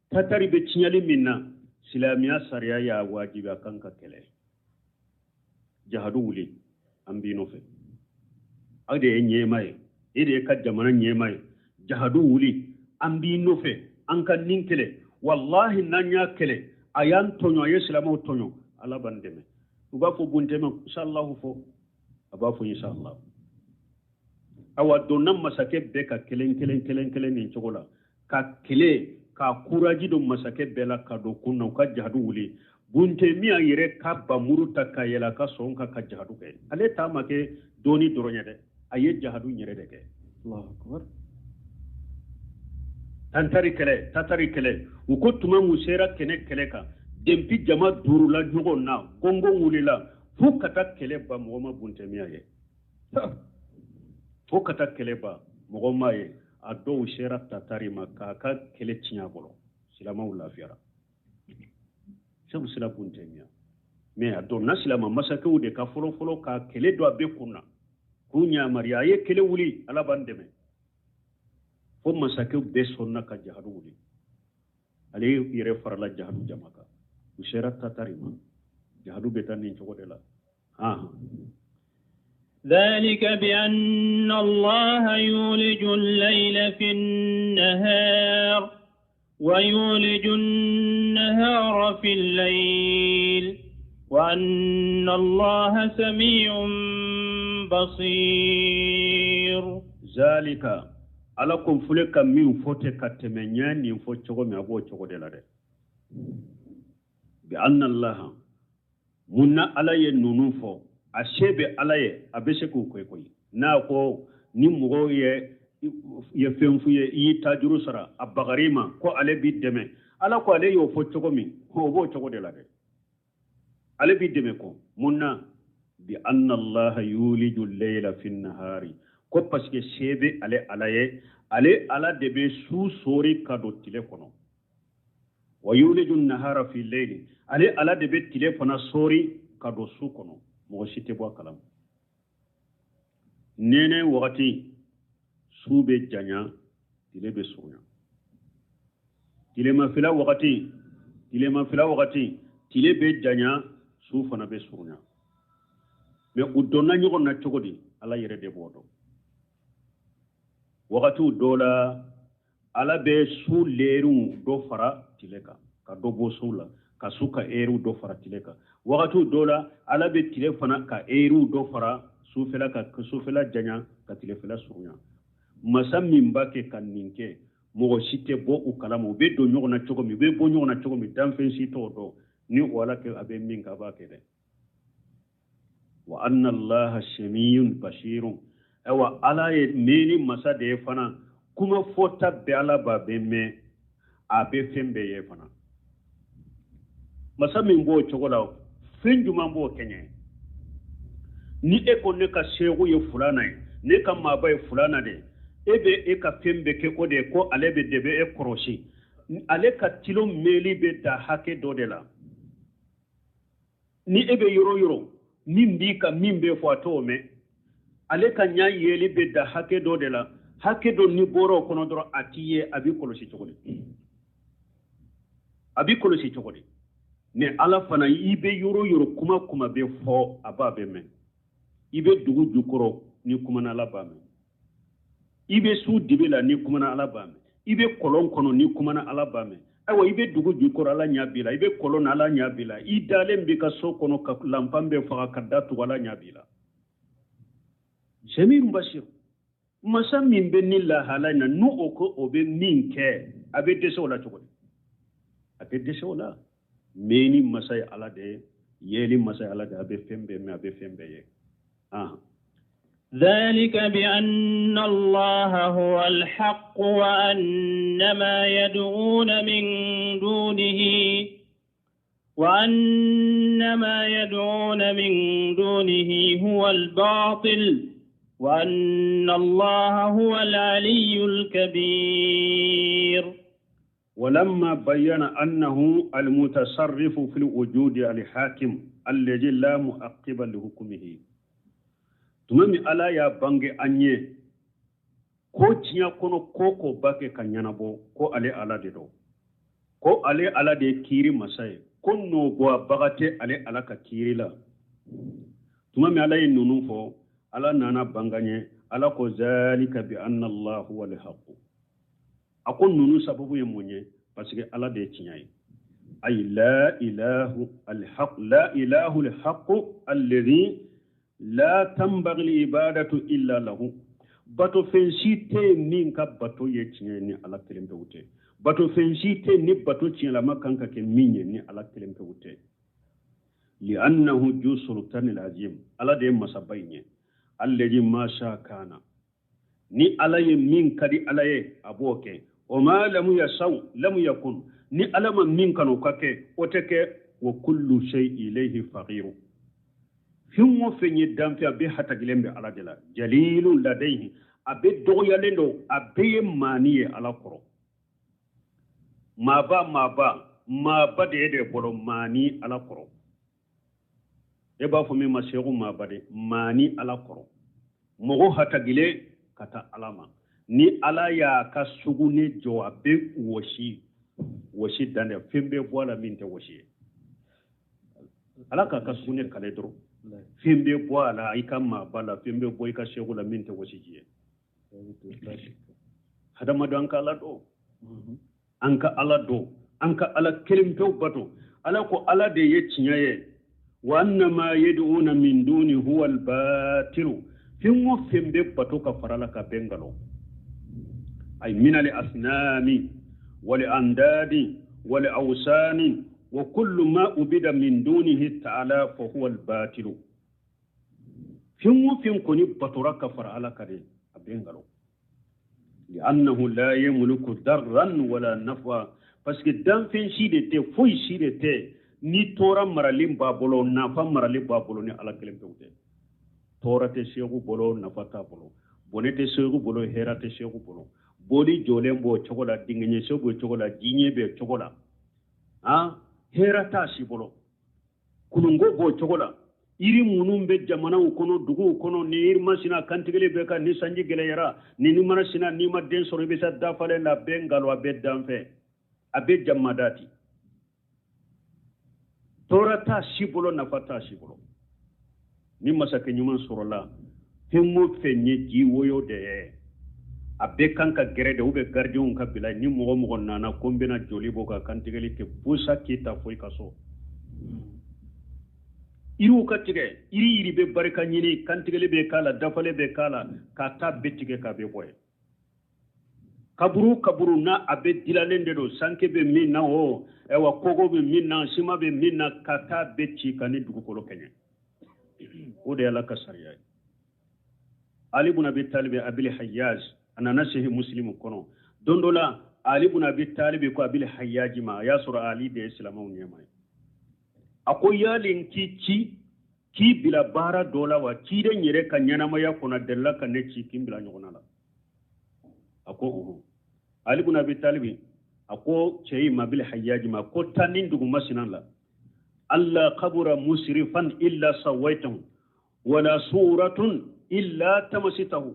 S2: tatari bɛ tiɲɛli min na, silamɛya sariya y'a wajibi a kan ka kɛlɛ, jahadu wuli, an b'i nɔfɛ, aw de ye ɲɛma ye, e de ye ka jamana ɲɛma ye, jahadu wuli, an b'i nɔfɛ, an ka nin kɛlɛ, walahi n'an y'a kɛlɛ, a y'an tɔɲɔ, a ye silamɛw tɔɲɔ, Ala b'an dɛmɛ. U b'a fɔ Bun Taymiya, inshallahu fɔ, a b'a fɔ inshallah. Awa, donna masakɛ bɛɛ ka kelen kelen kelen kelen nin cogo la ka kɛlɛ ka kuraji don masakɛ bɛɛ la ka don kun na, u ka jahadu wuli. Bun Taymiya yɛrɛ ka bamuru ta ka yɛlɛ a ka sɔn kan ka jahadu kɛ. Ale ta ma kɛ dɔɔni dɔrɔn ye dɛ, a ye jahadu yɛrɛ de kɛ. Tantari kɛlɛ, tatari kɛlɛ, u ko tuma mun sera kɛnɛ kɛlɛ kan, denpi jama duurula ɲɔgɔn na, gɔngɔn wulila fo ka taa kɛlɛ ban, mɔgɔ ma Bun Taymiya ye. Fo ka taa kɛlɛ ban, mɔgɔ ma ye. A dɔw sera tatari ma k'a ka kɛlɛ tiɲɛ a bolo, silamaw lafiyara. Segu sila Bun Taymiya, mais a donna silama masakɛw de ka fɔlɔ fɔlɔ ka kɛlɛ don a bɛɛ kun na k'u ɲamariya, a ye kɛlɛ wuli, Ala b'an dɛmɛ. Fo masakɛw bɛɛ sɔnna ka jahadu wuli, ale yɛrɛ farala jahadu jama kan, u sera tatari ma. Jahadu bɛ taa nin cogo de la.
S1: ذلك بأن الله يولج الليل في النهار ويولج النهار في الليل وأن الله سميع بصير.
S2: ذلك ala ko fule ka min fɔ tɛ ka tɛmɛ ɲɛ nin fɔ cogo min, a b'o cogo de la dɛ. Bi anna allaha, mun na Ala ye ninnu fɔ? A se bɛ Ala ye, a bɛ se k'u kɛ koyi. N'a ko ni mɔgɔw ye fɛn f'u ye, i y'i tajuru sara, a bagar'i ma ko ale b'i dɛmɛ, Ala ko ale y'o fɔ cogo min, o b'o cogo de la dɛ, ale b'i dɛmɛ. Ko mun na? Bi anna allaha yuliju layla fi nahari, ko parce que se bɛ ale Ala ye, ale Ala de bɛ su sori ka don tile kɔnɔ. Wa yuliju nahara fi layli, ale Ala de bɛ tile fana sori ka don su kɔnɔ. Mɔgɔ si tɛ bɔ a kalama. Nɛnɛ wagati, su bɛ janya, tile bɛ surunya. Tilemafila wagati, tile bɛ janya, su fana bɛ surunya. Mais u donna ɲɔgɔn na cogo di? Ala yɛrɛ de b'o dɔn. Wagatiw dɔ la, Ala bɛ su lɛriw dɔ fara tile kan ka dɔ bɔ su la, ka su ka ɛriw dɔ fara tile kan. Wagatiw dɔ la, Ala bɛ tile fana ka ɛriw dɔ fara sufɛla ka sufɛla janya ka tilefɛla surunya. Masa min b'a kɛ ka nin kɛ, mɔgɔ si tɛ bɔ u kalama. U bɛ don ɲɔgɔn na cogo min, u bɛ bɔ ɲɔgɔn na cogo min, danfɛn si t'o dɔn. Ni o Ala kɛ, a bɛ min kɛ, a b'a kɛ dɛ. Wa anna allaha samiyun basirun, ayiwa, Ala ye mɛnni masa de ye fana. Kuma fɔta bɛɛ Ala b'a bɛɛ mɛn, a bɛ fɛn bɛɛ ye fana. Masa min b'o cogo la, fɛn jumɛn b'o kɛɲɛ? Ni e ko ne ka seku ye fulana ye, ne ka maaba ye fulana de ye, e bɛ e ka fɛn bɛɛ kɛ o de ye, ko ale bɛ de bɛ e kɔrɔsi, ale ka tilo mɛnli bɛ da hakɛ dɔ de la. Ni e bɛ yɔrɔ yɔrɔ, min b'i ka min bɛ fɔ, a t'o mɛn. Ale ka ɲa yeli bɛ da hakɛ dɔ de la, hakɛ dɔ ni bɔra o kɔnɔ dɔrɔn, a t'i ye. A b'i kɔlɔsi cogo di? A b'i kɔlɔsi cogo di? Ni Ala fana, i bɛ yɔrɔ yɔrɔ, kuma kuma bɛ fɔ, a b'a bɛ mɛn. I bɛ dugu jukɔrɔ, ni kumana, Ala b'a mɛn. I bɛ su dibi la, ni kumana, Ala b'a mɛn. I bɛ kɔlɔn kɔnɔ, ni kumana, Ala b'a mɛn. Ayiwa, i bɛ dugu jukɔrɔ, Ala ɲɛ b'i la. I bɛ kɔlɔn na, Ala ɲɛ b'i la. I dalen b'i ka so kɔnɔ ka lanpan bɛɛ faga ka da tugu, Ala ɲɛ b'i la. Samiun basir. Masa min bɛ ni lahala in na, n'o o ko o bɛ min kɛ, a bɛ dɛsɛ o la cogo di? A tɛ dɛsɛ o la. Mɛnni masa ye Ala de ye, yeli masa ye Ala de ye, a bɛ fɛn bɛɛ mɛn, a bɛ fɛn bɛɛ ye.
S1: ذلك بأن الله هو الحق وأن ما يدعون من دونه وأن ما يدعون من دونه هو الباطل وأن الله هو العلي الكبير.
S2: ولما بين أنه المتصرف في الوجود الحاكم الذي لا مؤقب لحكمه. Tuma min Ala y'a bange an ye ko diɲɛ kɔnɔ ko ko ba kɛ ka ɲɛnabɔ, ko ale Ala de don, ko ale Ala de ye kiiri masa ye, ko nɔbɔbaga tɛ ale Ala ka kiiri la. Tuma min Ala ye ninnu fɔ, Ala nana bange an ye. Ala ko: ذلك بأن الله هو الحق. A ko ninnu sababu ye mun ye? Parce que Ala de ye tiɲɛ ye. أي لا إله الحق، لا إله الحق الذي لا تنبغي العبادة إلا له. Bato fɛn si tɛ min ka bato ye tiɲɛ ye ni Ala kelen pewu tɛ. Bato fɛn si tɛ ni bato tiɲɛlama kan ka kɛ min ye ni Ala kelen pewu tɛ. لأنه ذو السلطان العظيم. Ala de ye masaba in ye. الذي ما شاء كان. Ni Ala ye min ka di Ala ye, a b'o kɛ. وما لم يشأ لم يكن. Ni Ala ma min kanu ka kɛ, o tɛ kɛ. وكل شيء إليه فقير. Fɛn o fɛn ye danfɛn, a bɛɛ hatagilen bɛ Ala de la. جليل لديه. A bɛɛ dɔgɔyalen don, a bɛɛ ye maani ye Ala kɔrɔ. Maaba maaba maaba de ye de bolo maani Ala kɔrɔ. E b'a fɔ min ma seku maaba de maani Ala kɔrɔ. Mɔgɔ hatagilen ka taa Ala ma. Ni Ala y'a ka sugunɛ jɔ, a bɛ wɔsi wɔsi dan dɛ, fɛn bɛ bɔ a la min tɛ wɔsi ye. Ala k'a ka sugunɛ kale dɔrɔn, fɛn bɛ bɔ a la i ka maaba la, fɛn bɛ bɔ i ka seku la min tɛ wɔsi ji ye. Hadamaden, an ka Ala dɔn, an ka Ala dɔn, an ka Ala kelen pewu bato. Ala ko Ala de ye tiɲɛ ye. وأن ما يدعون من دونه هو الباطل. Fɛn o fɛn bɛ bato ka fara la ka bɛn nkalon. أي من الأصنام والأنداد والأوثان وكل ما عبد من دونه تعالى فهو الباطل. Fɛn o fɛn kɔni batora ka fara Ala kan de, a bɛ nkalon. لأنه لا يملك ضرا ولا نفعا. Parce que danfɛn si de tɛ, foyi si de tɛ ni tɔɔrɔ maralen b'a bolo, nafa maralen b'a bolo ni Ala kelen pewu tɛ. Tɔɔrɔ tɛ seku bolo, nafa t'a bolo. Bɔnɛ tɛ seku bolo, hɛrɛ tɛ seku bolo. Boli jɔlen b'o cogo la, dingɛɲɛso b'o cogo la, jiɲɛ b'o cogo la, han, hɛrɛ t'a si bolo. Kulunko b'o cogo la. Yiri minnu bɛ jamanaw kɔnɔ, duguw kɔnɔ, ni yiri masina kantigɛli bɛ kan, ni sanji gɛlɛyara, ni ni mana sina, n'i ma den sɔrɔ, i bɛ se dafalen la. A bɛ nkalon, a bɛ danfɛ, a bɛ jamadati. Tɔɔrɔ t'a si bolo, nafa t'a si bolo. Ni masakɛ ɲuman sɔrɔla, fɛn o fɛn ye ji woyo de ye, a bɛɛ kan ka gɛrɛ de u bɛ garidiɲɛw ka bila. Ni mɔgɔ mɔgɔ nana ko n bɛna joli bɔ ka kantigɛli kɛ, busa k'i ta fo i ka so. Yiriw ka tigɛ, yiri yiri bɛ barika ɲini, kantigɛli bɛ k'a la, dafalen bɛ k'a la, ka taa bɛɛ tigɛ k'a bɛ bɔ yen. Kaburu kaburu n'a a bɛ dilalen de don, sanke bɛ min na o, ayiwa, kogo bɛ min na, sima bɛ min na, ka taa bɛɛ ci ka ni dugukolo kɛɲɛ. O de ye Ala ka sariya ye. Ali bun Abi Talibi, Abili Hayyaj, a nana Sahih Muslimu kɔnɔ. Don dɔ la, Ali bun Abi Talibi ko Abili Hayyaji ma, a y'a sɔrɔ Ali de ye silamɛw ɲɛmaa ye, a ko: yali n k'i ci k'i bila baara dɔ la wa? Ciden yɛrɛ ka ɲɛnamaya kɔnɔ delila ka ne ci k'i bila ɲɔgɔn na. A ko ɔhɔn. Ali bun Abi Talibi a ko cɛ in ma, Abili Hayyaji ma, ko taa nin dugu masina la: ألا قبر مسرفا إلا سويته ولا صورة إلا طمسته.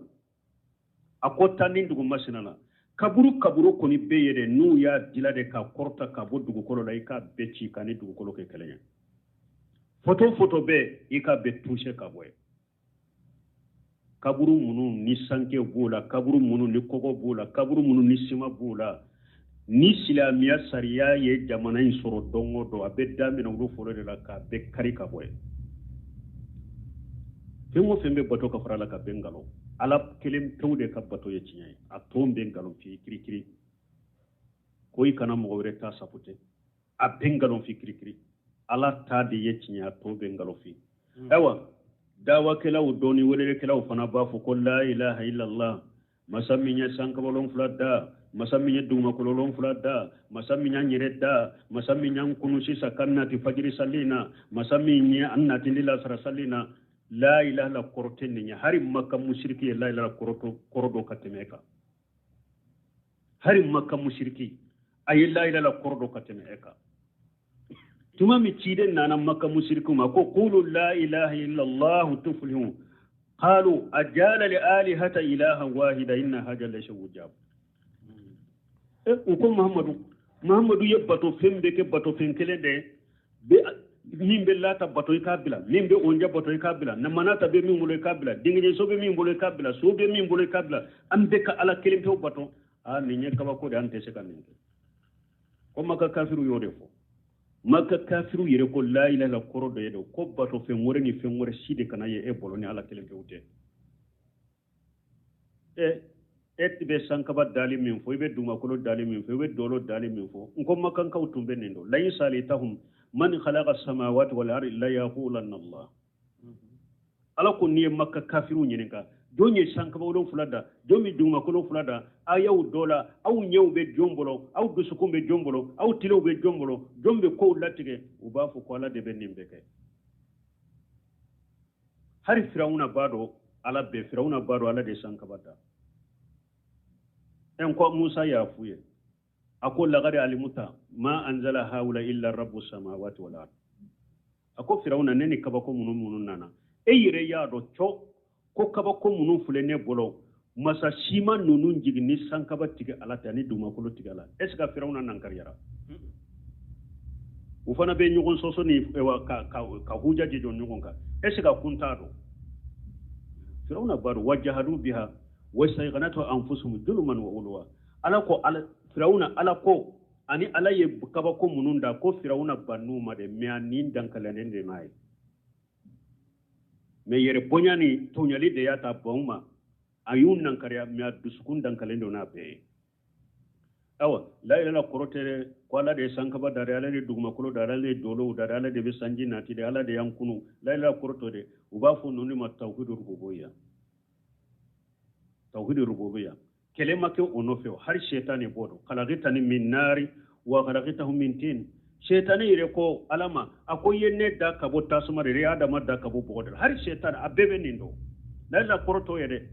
S2: A ko taa nin dugu masina la, kaburu kaburu kɔni bɛ yen dɛ, n'u y'a dila de ka kɔrɔta ka bɔ dugukolo la, i k'a bɛɛ ci ka ni dugukolo kɛ kelen ye. Foto foto bɛɛ, i k'a bɛɛ toucher ka bɔ yen. Kaburu minnu ni sanke b'o la, kaburu minnu ni kɔgɔ b'o la, kaburu minnu ni sima b'o la, ni silamɛya sariya ye jamana in sɔrɔ don o don, a bɛ daminɛ olu fɔlɔ de la k'a bɛɛ kari ka bɔ yen. Fɛn o fɛn bɛ bato ka fara ala kan bɛɛ nkalon. Ala kelen pewu de ka bato ye tiɲɛ ye, a tɔ bɛɛ nkalon fi kirikiri. Ko i kana mɔgɔ wɛrɛ ta sapote, a bɛɛ nkalon fi kirikiri. Ala ta de ye tiɲɛ, a tɔ bɛɛ nkalon fi. Ayiwa, dawakɛlaw dɔnni welelekɛlaw fana b'a fɔ ko la ilaha illallah, masa min ye sankaba wolonfila da, masa min ye dugumakolo wolonfila da, masa min y'an yɛrɛ da, masa min y'an kunu sisan k'an nati fajiri sali na, masa min ye an nati ni lasara sali na. La ilaha illa kɔrɔ tɛ nin ye. Hari maka musiriki ye la ilaha kɔrɔ dɔn ka tɛmɛ e kan. Hari maka musiriki a ye la ilaha kɔrɔ dɔn ka tɛmɛ e kan. Tuma min ciden nana maka musirikiw ma ko qulu la ilaha illallah tuflihun, qalu ajala li alihata ilahan wahida inna haja la shay'un ujab. U ko Muhammadu ye bato fɛn bɛɛ kɛ bato fɛn kelen de ye. Min bɛ lata bato i k'a bila, min bɛ onja bato i k'a bila, manata bɛ min bolo i k'a bila, denkɛso bɛ min bolo i k'a bila, so bɛ min bolo i k'a bila, an bɛ ka ala kelen pewu bato. Aa, nin ye kabako de, an tɛ se ka nin kɛ. Ko maka kafiru y'o de fɔ. Maka kafiru yɛrɛ ko la ilaha illa kɔrɔ dɔ ye de ko bato fɛn wɛrɛ ni fɛn wɛrɛ si de kana ye e bolo ni ala kelen pewu tɛ. E bɛ sankaba dali min fɔ, i bɛ dugumakolo dali min fɔ, i bɛ dolo dali min fɔ, n ko makankaw tun bɛ nin dɔn. La in salitahum man khalaqa samawati wal ardi la yaqulanna Allah. Ala ko n'i ye maka kafiru ɲininka, jɔn ye sankaba wolonfila da, jɔn bɛ dugumakolo fila da, a y'aw dɔ la, aw ɲɛw bɛ jɔn bolo, aw dusukun bɛ jɔn bolo, aw tilew bɛ jɔn bolo, jɔn bɛ kow latigɛ, u b'a fɔ ko ala de bɛ nin bɛɛ kɛ. Hari firawuna b'a dɔn ala bɛ, firawuna b'a dɔn ala de ye sankaba da. En ko Musa y'a f'u ye, a ko laqad alimuta ma anzala haula illa rabbu samawati wal ard. A ko firawuna, ne ni kabako minnu nana, e yɛrɛ y'a dɔn cɔ ko kabako minnu filɛ ne bolo, masa si ma ninnu jigin ni sankaba tigɛ ala tɛ ani dugumakolo tigɛ ala. Est ce que firawuna nankariyara? U fana bɛ ɲɔgɔn sɔsɔ ni ka huja jɔ ɲɔgɔn kan. Est ce que kun t'a dɔn? Firawuna b'a dɔn. Wajahadu biha wastayqanatha anfusuhum juluman wa ulwa. Ala ko ala firawuna, ala ko ani ala ye kabako minnu da, ko firawuna bann'u ma dɛ, mais a nin dankalanen de n'a ye. Mais yɛrɛ bonya ni tɔɲɔli de y'a ta ban u ma, a y'u nankariya, mais a dusukun dankalen don n'a bɛɛ ye. Awa, la ilaha kɔrɔ tɛ dɛ ko ala de ye sankaba da dɛ, ala de ye dugumakolo da dɛ, ala de ye dolow da dɛ, ala de bɛ sanji nati dɛ, ala de y'an kunu. La ilaha kɔrɔ tɛ dɛ. U b'a fɔ ninnu ma tawhidu rububiyya. Tawhidu rububiyya kɛlɛ ma kɛ o nɔfɛ, hali shetani b'o dɔn. Khalaqtani min nari wa khalaqtahu min tin. Shetani yɛrɛ ko ala ma, a ko i ye ne da ka bɔ tasuma de la, i ye adama da ka bɔ bɔgɔ de la. Hali shetani a bɛɛ bɛ nin dɔn. La ilaha kɔrɔ t'o ye dɛ.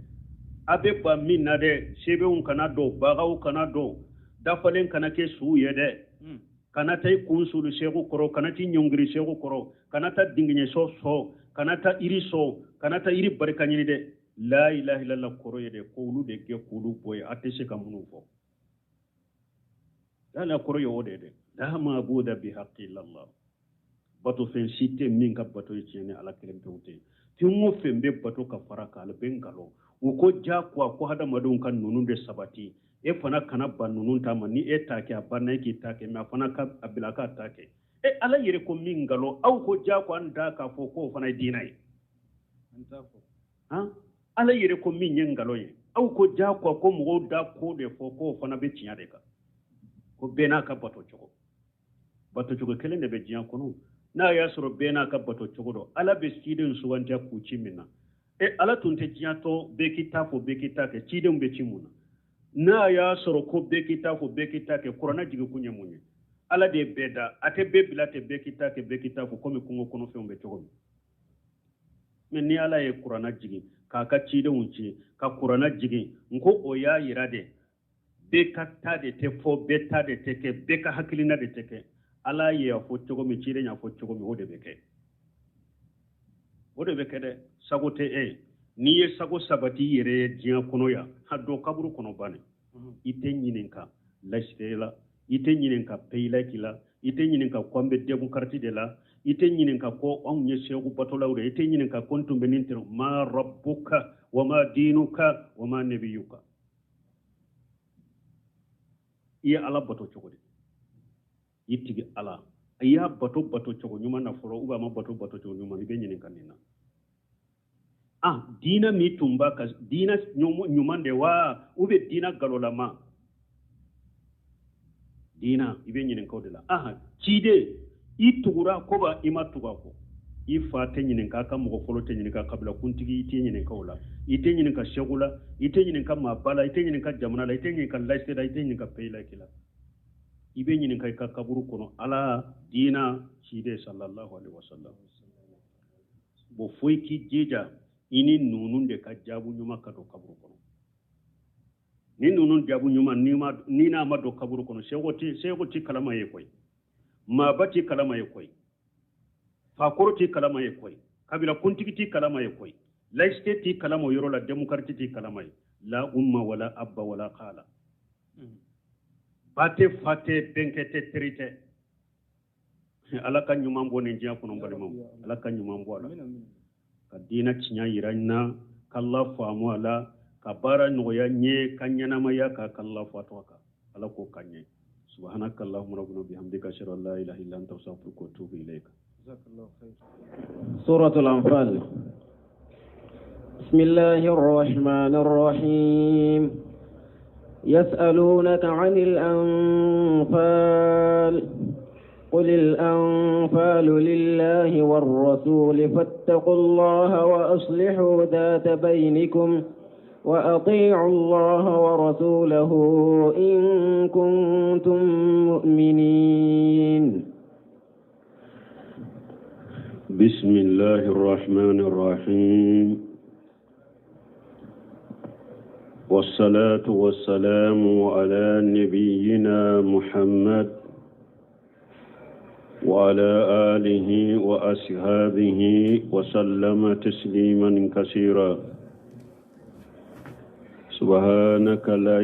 S2: A bɛ ban min na dɛ, sɛbɛnw kana dɔn, bagaw kana dɔn, dafalen kana kɛ suw ye dɛ. Kana taa i kun sulu segu kɔrɔ, kana t'i ɲɔngiri segu kɔrɔ, kana taa dingiɲɛso sɔ, kana taa iri sɔ, kana taa iri barika ɲini dɛ. La ilaha illallah kɔrɔ ye dɛ ko olu de kɛ k'olu bɔ ye, a tɛ se ka minnu fɔ. La ilaha kɔrɔ ye o de dɛ. La ma'buda bi haqqi illallah. Bato fɛn si tɛ min ka bato ye tiɲɛ ni ala kelen pewu tɛ. Fɛn o fɛn bɛ bato ka fara kan, ale bɛ nkalon. U ko diyagoya ko hadamadenw ka ninnu de sabati, e fana kana ban ninnu ta ma. Ni e t'a kɛ, a banna e k'i ta kɛ, mais a fana ka a bila k'a ta kɛ. E ala yɛrɛ ko min nkalon, aw ko diyagoya an da k'a fɔ k'o fana ye diinɛ ye. Han, ala yɛrɛ ko min ye nkalon ye, aw ko diyagoya ko mɔgɔw da ko de fɔ k'o fana bɛ tiɲɛ de kan. Ko bɛɛ n'a ka bato cogo, bato cogo kelen de bɛ diɲɛ kɔnɔ. N'a y'a sɔrɔ bɛɛ n'a ka bato cogo dɔn, ala bɛ cidenw sugandiya k'u ci min na. E ala tun tɛ diɲɛ tɔ bɛɛ k'i ta fɔ, bɛɛ k'i ta kɛ, cidenw bɛ ci mun na? N'a y'a sɔrɔ ko bɛɛ k'i ta fɔ, bɛɛ k'i ta kɛ, kuranɛ jigin kun ye mun ye? Ala de ye bɛɛ da, a tɛ bɛɛ bila ten, bɛɛ k'i ta kɛ, bɛɛ k'i ta fɔ, komi kungo kɔnɔfɛnw bɛ cogo min. Mais ni ala ye kuranɛ jigin k'a ka cidenw ci ka kuranɛ jigin, n ko o y'a yira de bɛɛ ka ta de tɛ fɔ, bɛɛ ta de tɛ kɛ, bɛɛ ka hakilina de tɛ kɛ. Ala y'a fɔ cogo min, ciden y'a fɔ cogo min, o de bɛ kɛ, o de bɛ kɛ dɛ. Sago tɛ e ye. N'i ye sago sabati i yɛrɛ ye diɲɛ kɔnɔ yan, a don kaburu kɔnɔ bannen. I tɛ ɲininka laïcité la, i tɛ ɲininka pays laïque la, i tɛ ɲininka ko an bɛ démocratie de la, i tɛ ɲininka ko anw ye segu batolaw de, i tɛ ɲininka ko n tun bɛ nin tɛrɛ. Ma rabbuka wa ma dinuka wa ma nabiyuka. I ye ala bato cogo di? I tigi ala, i y'a bato bato cogo ɲuman na fɔlɔ, ou bien a ma bato bato cogo ɲuman na, i bɛ ɲininka nin na. Ah, diina min tun b'a kan, diina ɲuman de wa ou bien diina galolama? Diina, i bɛ ɲininka o de la. Ah, ciden, i tugura kɔ ba i ma tugu a kɔ? I fa tɛ ɲininka, a ka mɔgɔ fɔlɔ tɛ ɲininka, kabila kuntigi i tɛ ɲininka o la, i tɛ ɲininka sɛku la, i tɛ ɲininka maaba la, i tɛ ɲininka jamana la, i tɛ ɲininka laïcité la, i tɛ ɲininka pays laïque la. I bɛ ɲininka i ka kaburu kɔnɔ: Ala, diina, ciden sallallahu alaihi wasallam. Bon, fo i k'i jija i ni ninnu de ka jaabu ɲuman ka don kaburu kɔnɔ. Ni ninnu jaabu ɲuman ni n'a ma don kaburu kɔnɔ, seko ti kalama ye koyi, maaba ti kalama ye koyi, fakɔrɔ ti kalama ye koyi, kabila kuntigi ti kalama ye koyi, laïcité ti kalama o yɔrɔ la, démocratie ti kalama ye. La umma wala abba wala kala, ba tɛ, fa tɛ, bɛnkɛ tɛ, teri tɛ. Ala ka ɲuman bɔ nin diɲɛ kɔnɔ. N balimaw, Ala ka ɲuman bɔ a la, ka diinɛ tiɲɛ yira n na, k'Ala faamu a la, ka baara nɔgɔya n ye, ka ɲɛnamaya ka k'Ala fa tɔgɔ kan. Ala k'o ka ɲɛ. Subhanaka allahumma rabbana bihamdika, ashhadu an la ilaha illa anta, astaghfiruka wa atubu ilayka.
S3: سورة الأنفال. بسم الله الرحمن الرحيم. يسألونك عن الأنفال، قل الأنفال لله والرسول، فاتقوا الله وأصلحوا ذات بينكم وأطيعوا الله ورسوله إن كنتم مؤمنين.
S2: بسم الله الرحمن الرحيم، والصلاة والسلام على نبينا محمد وعلى آله وأصحابه وسلم تسليما كثيرا. سبحانك لا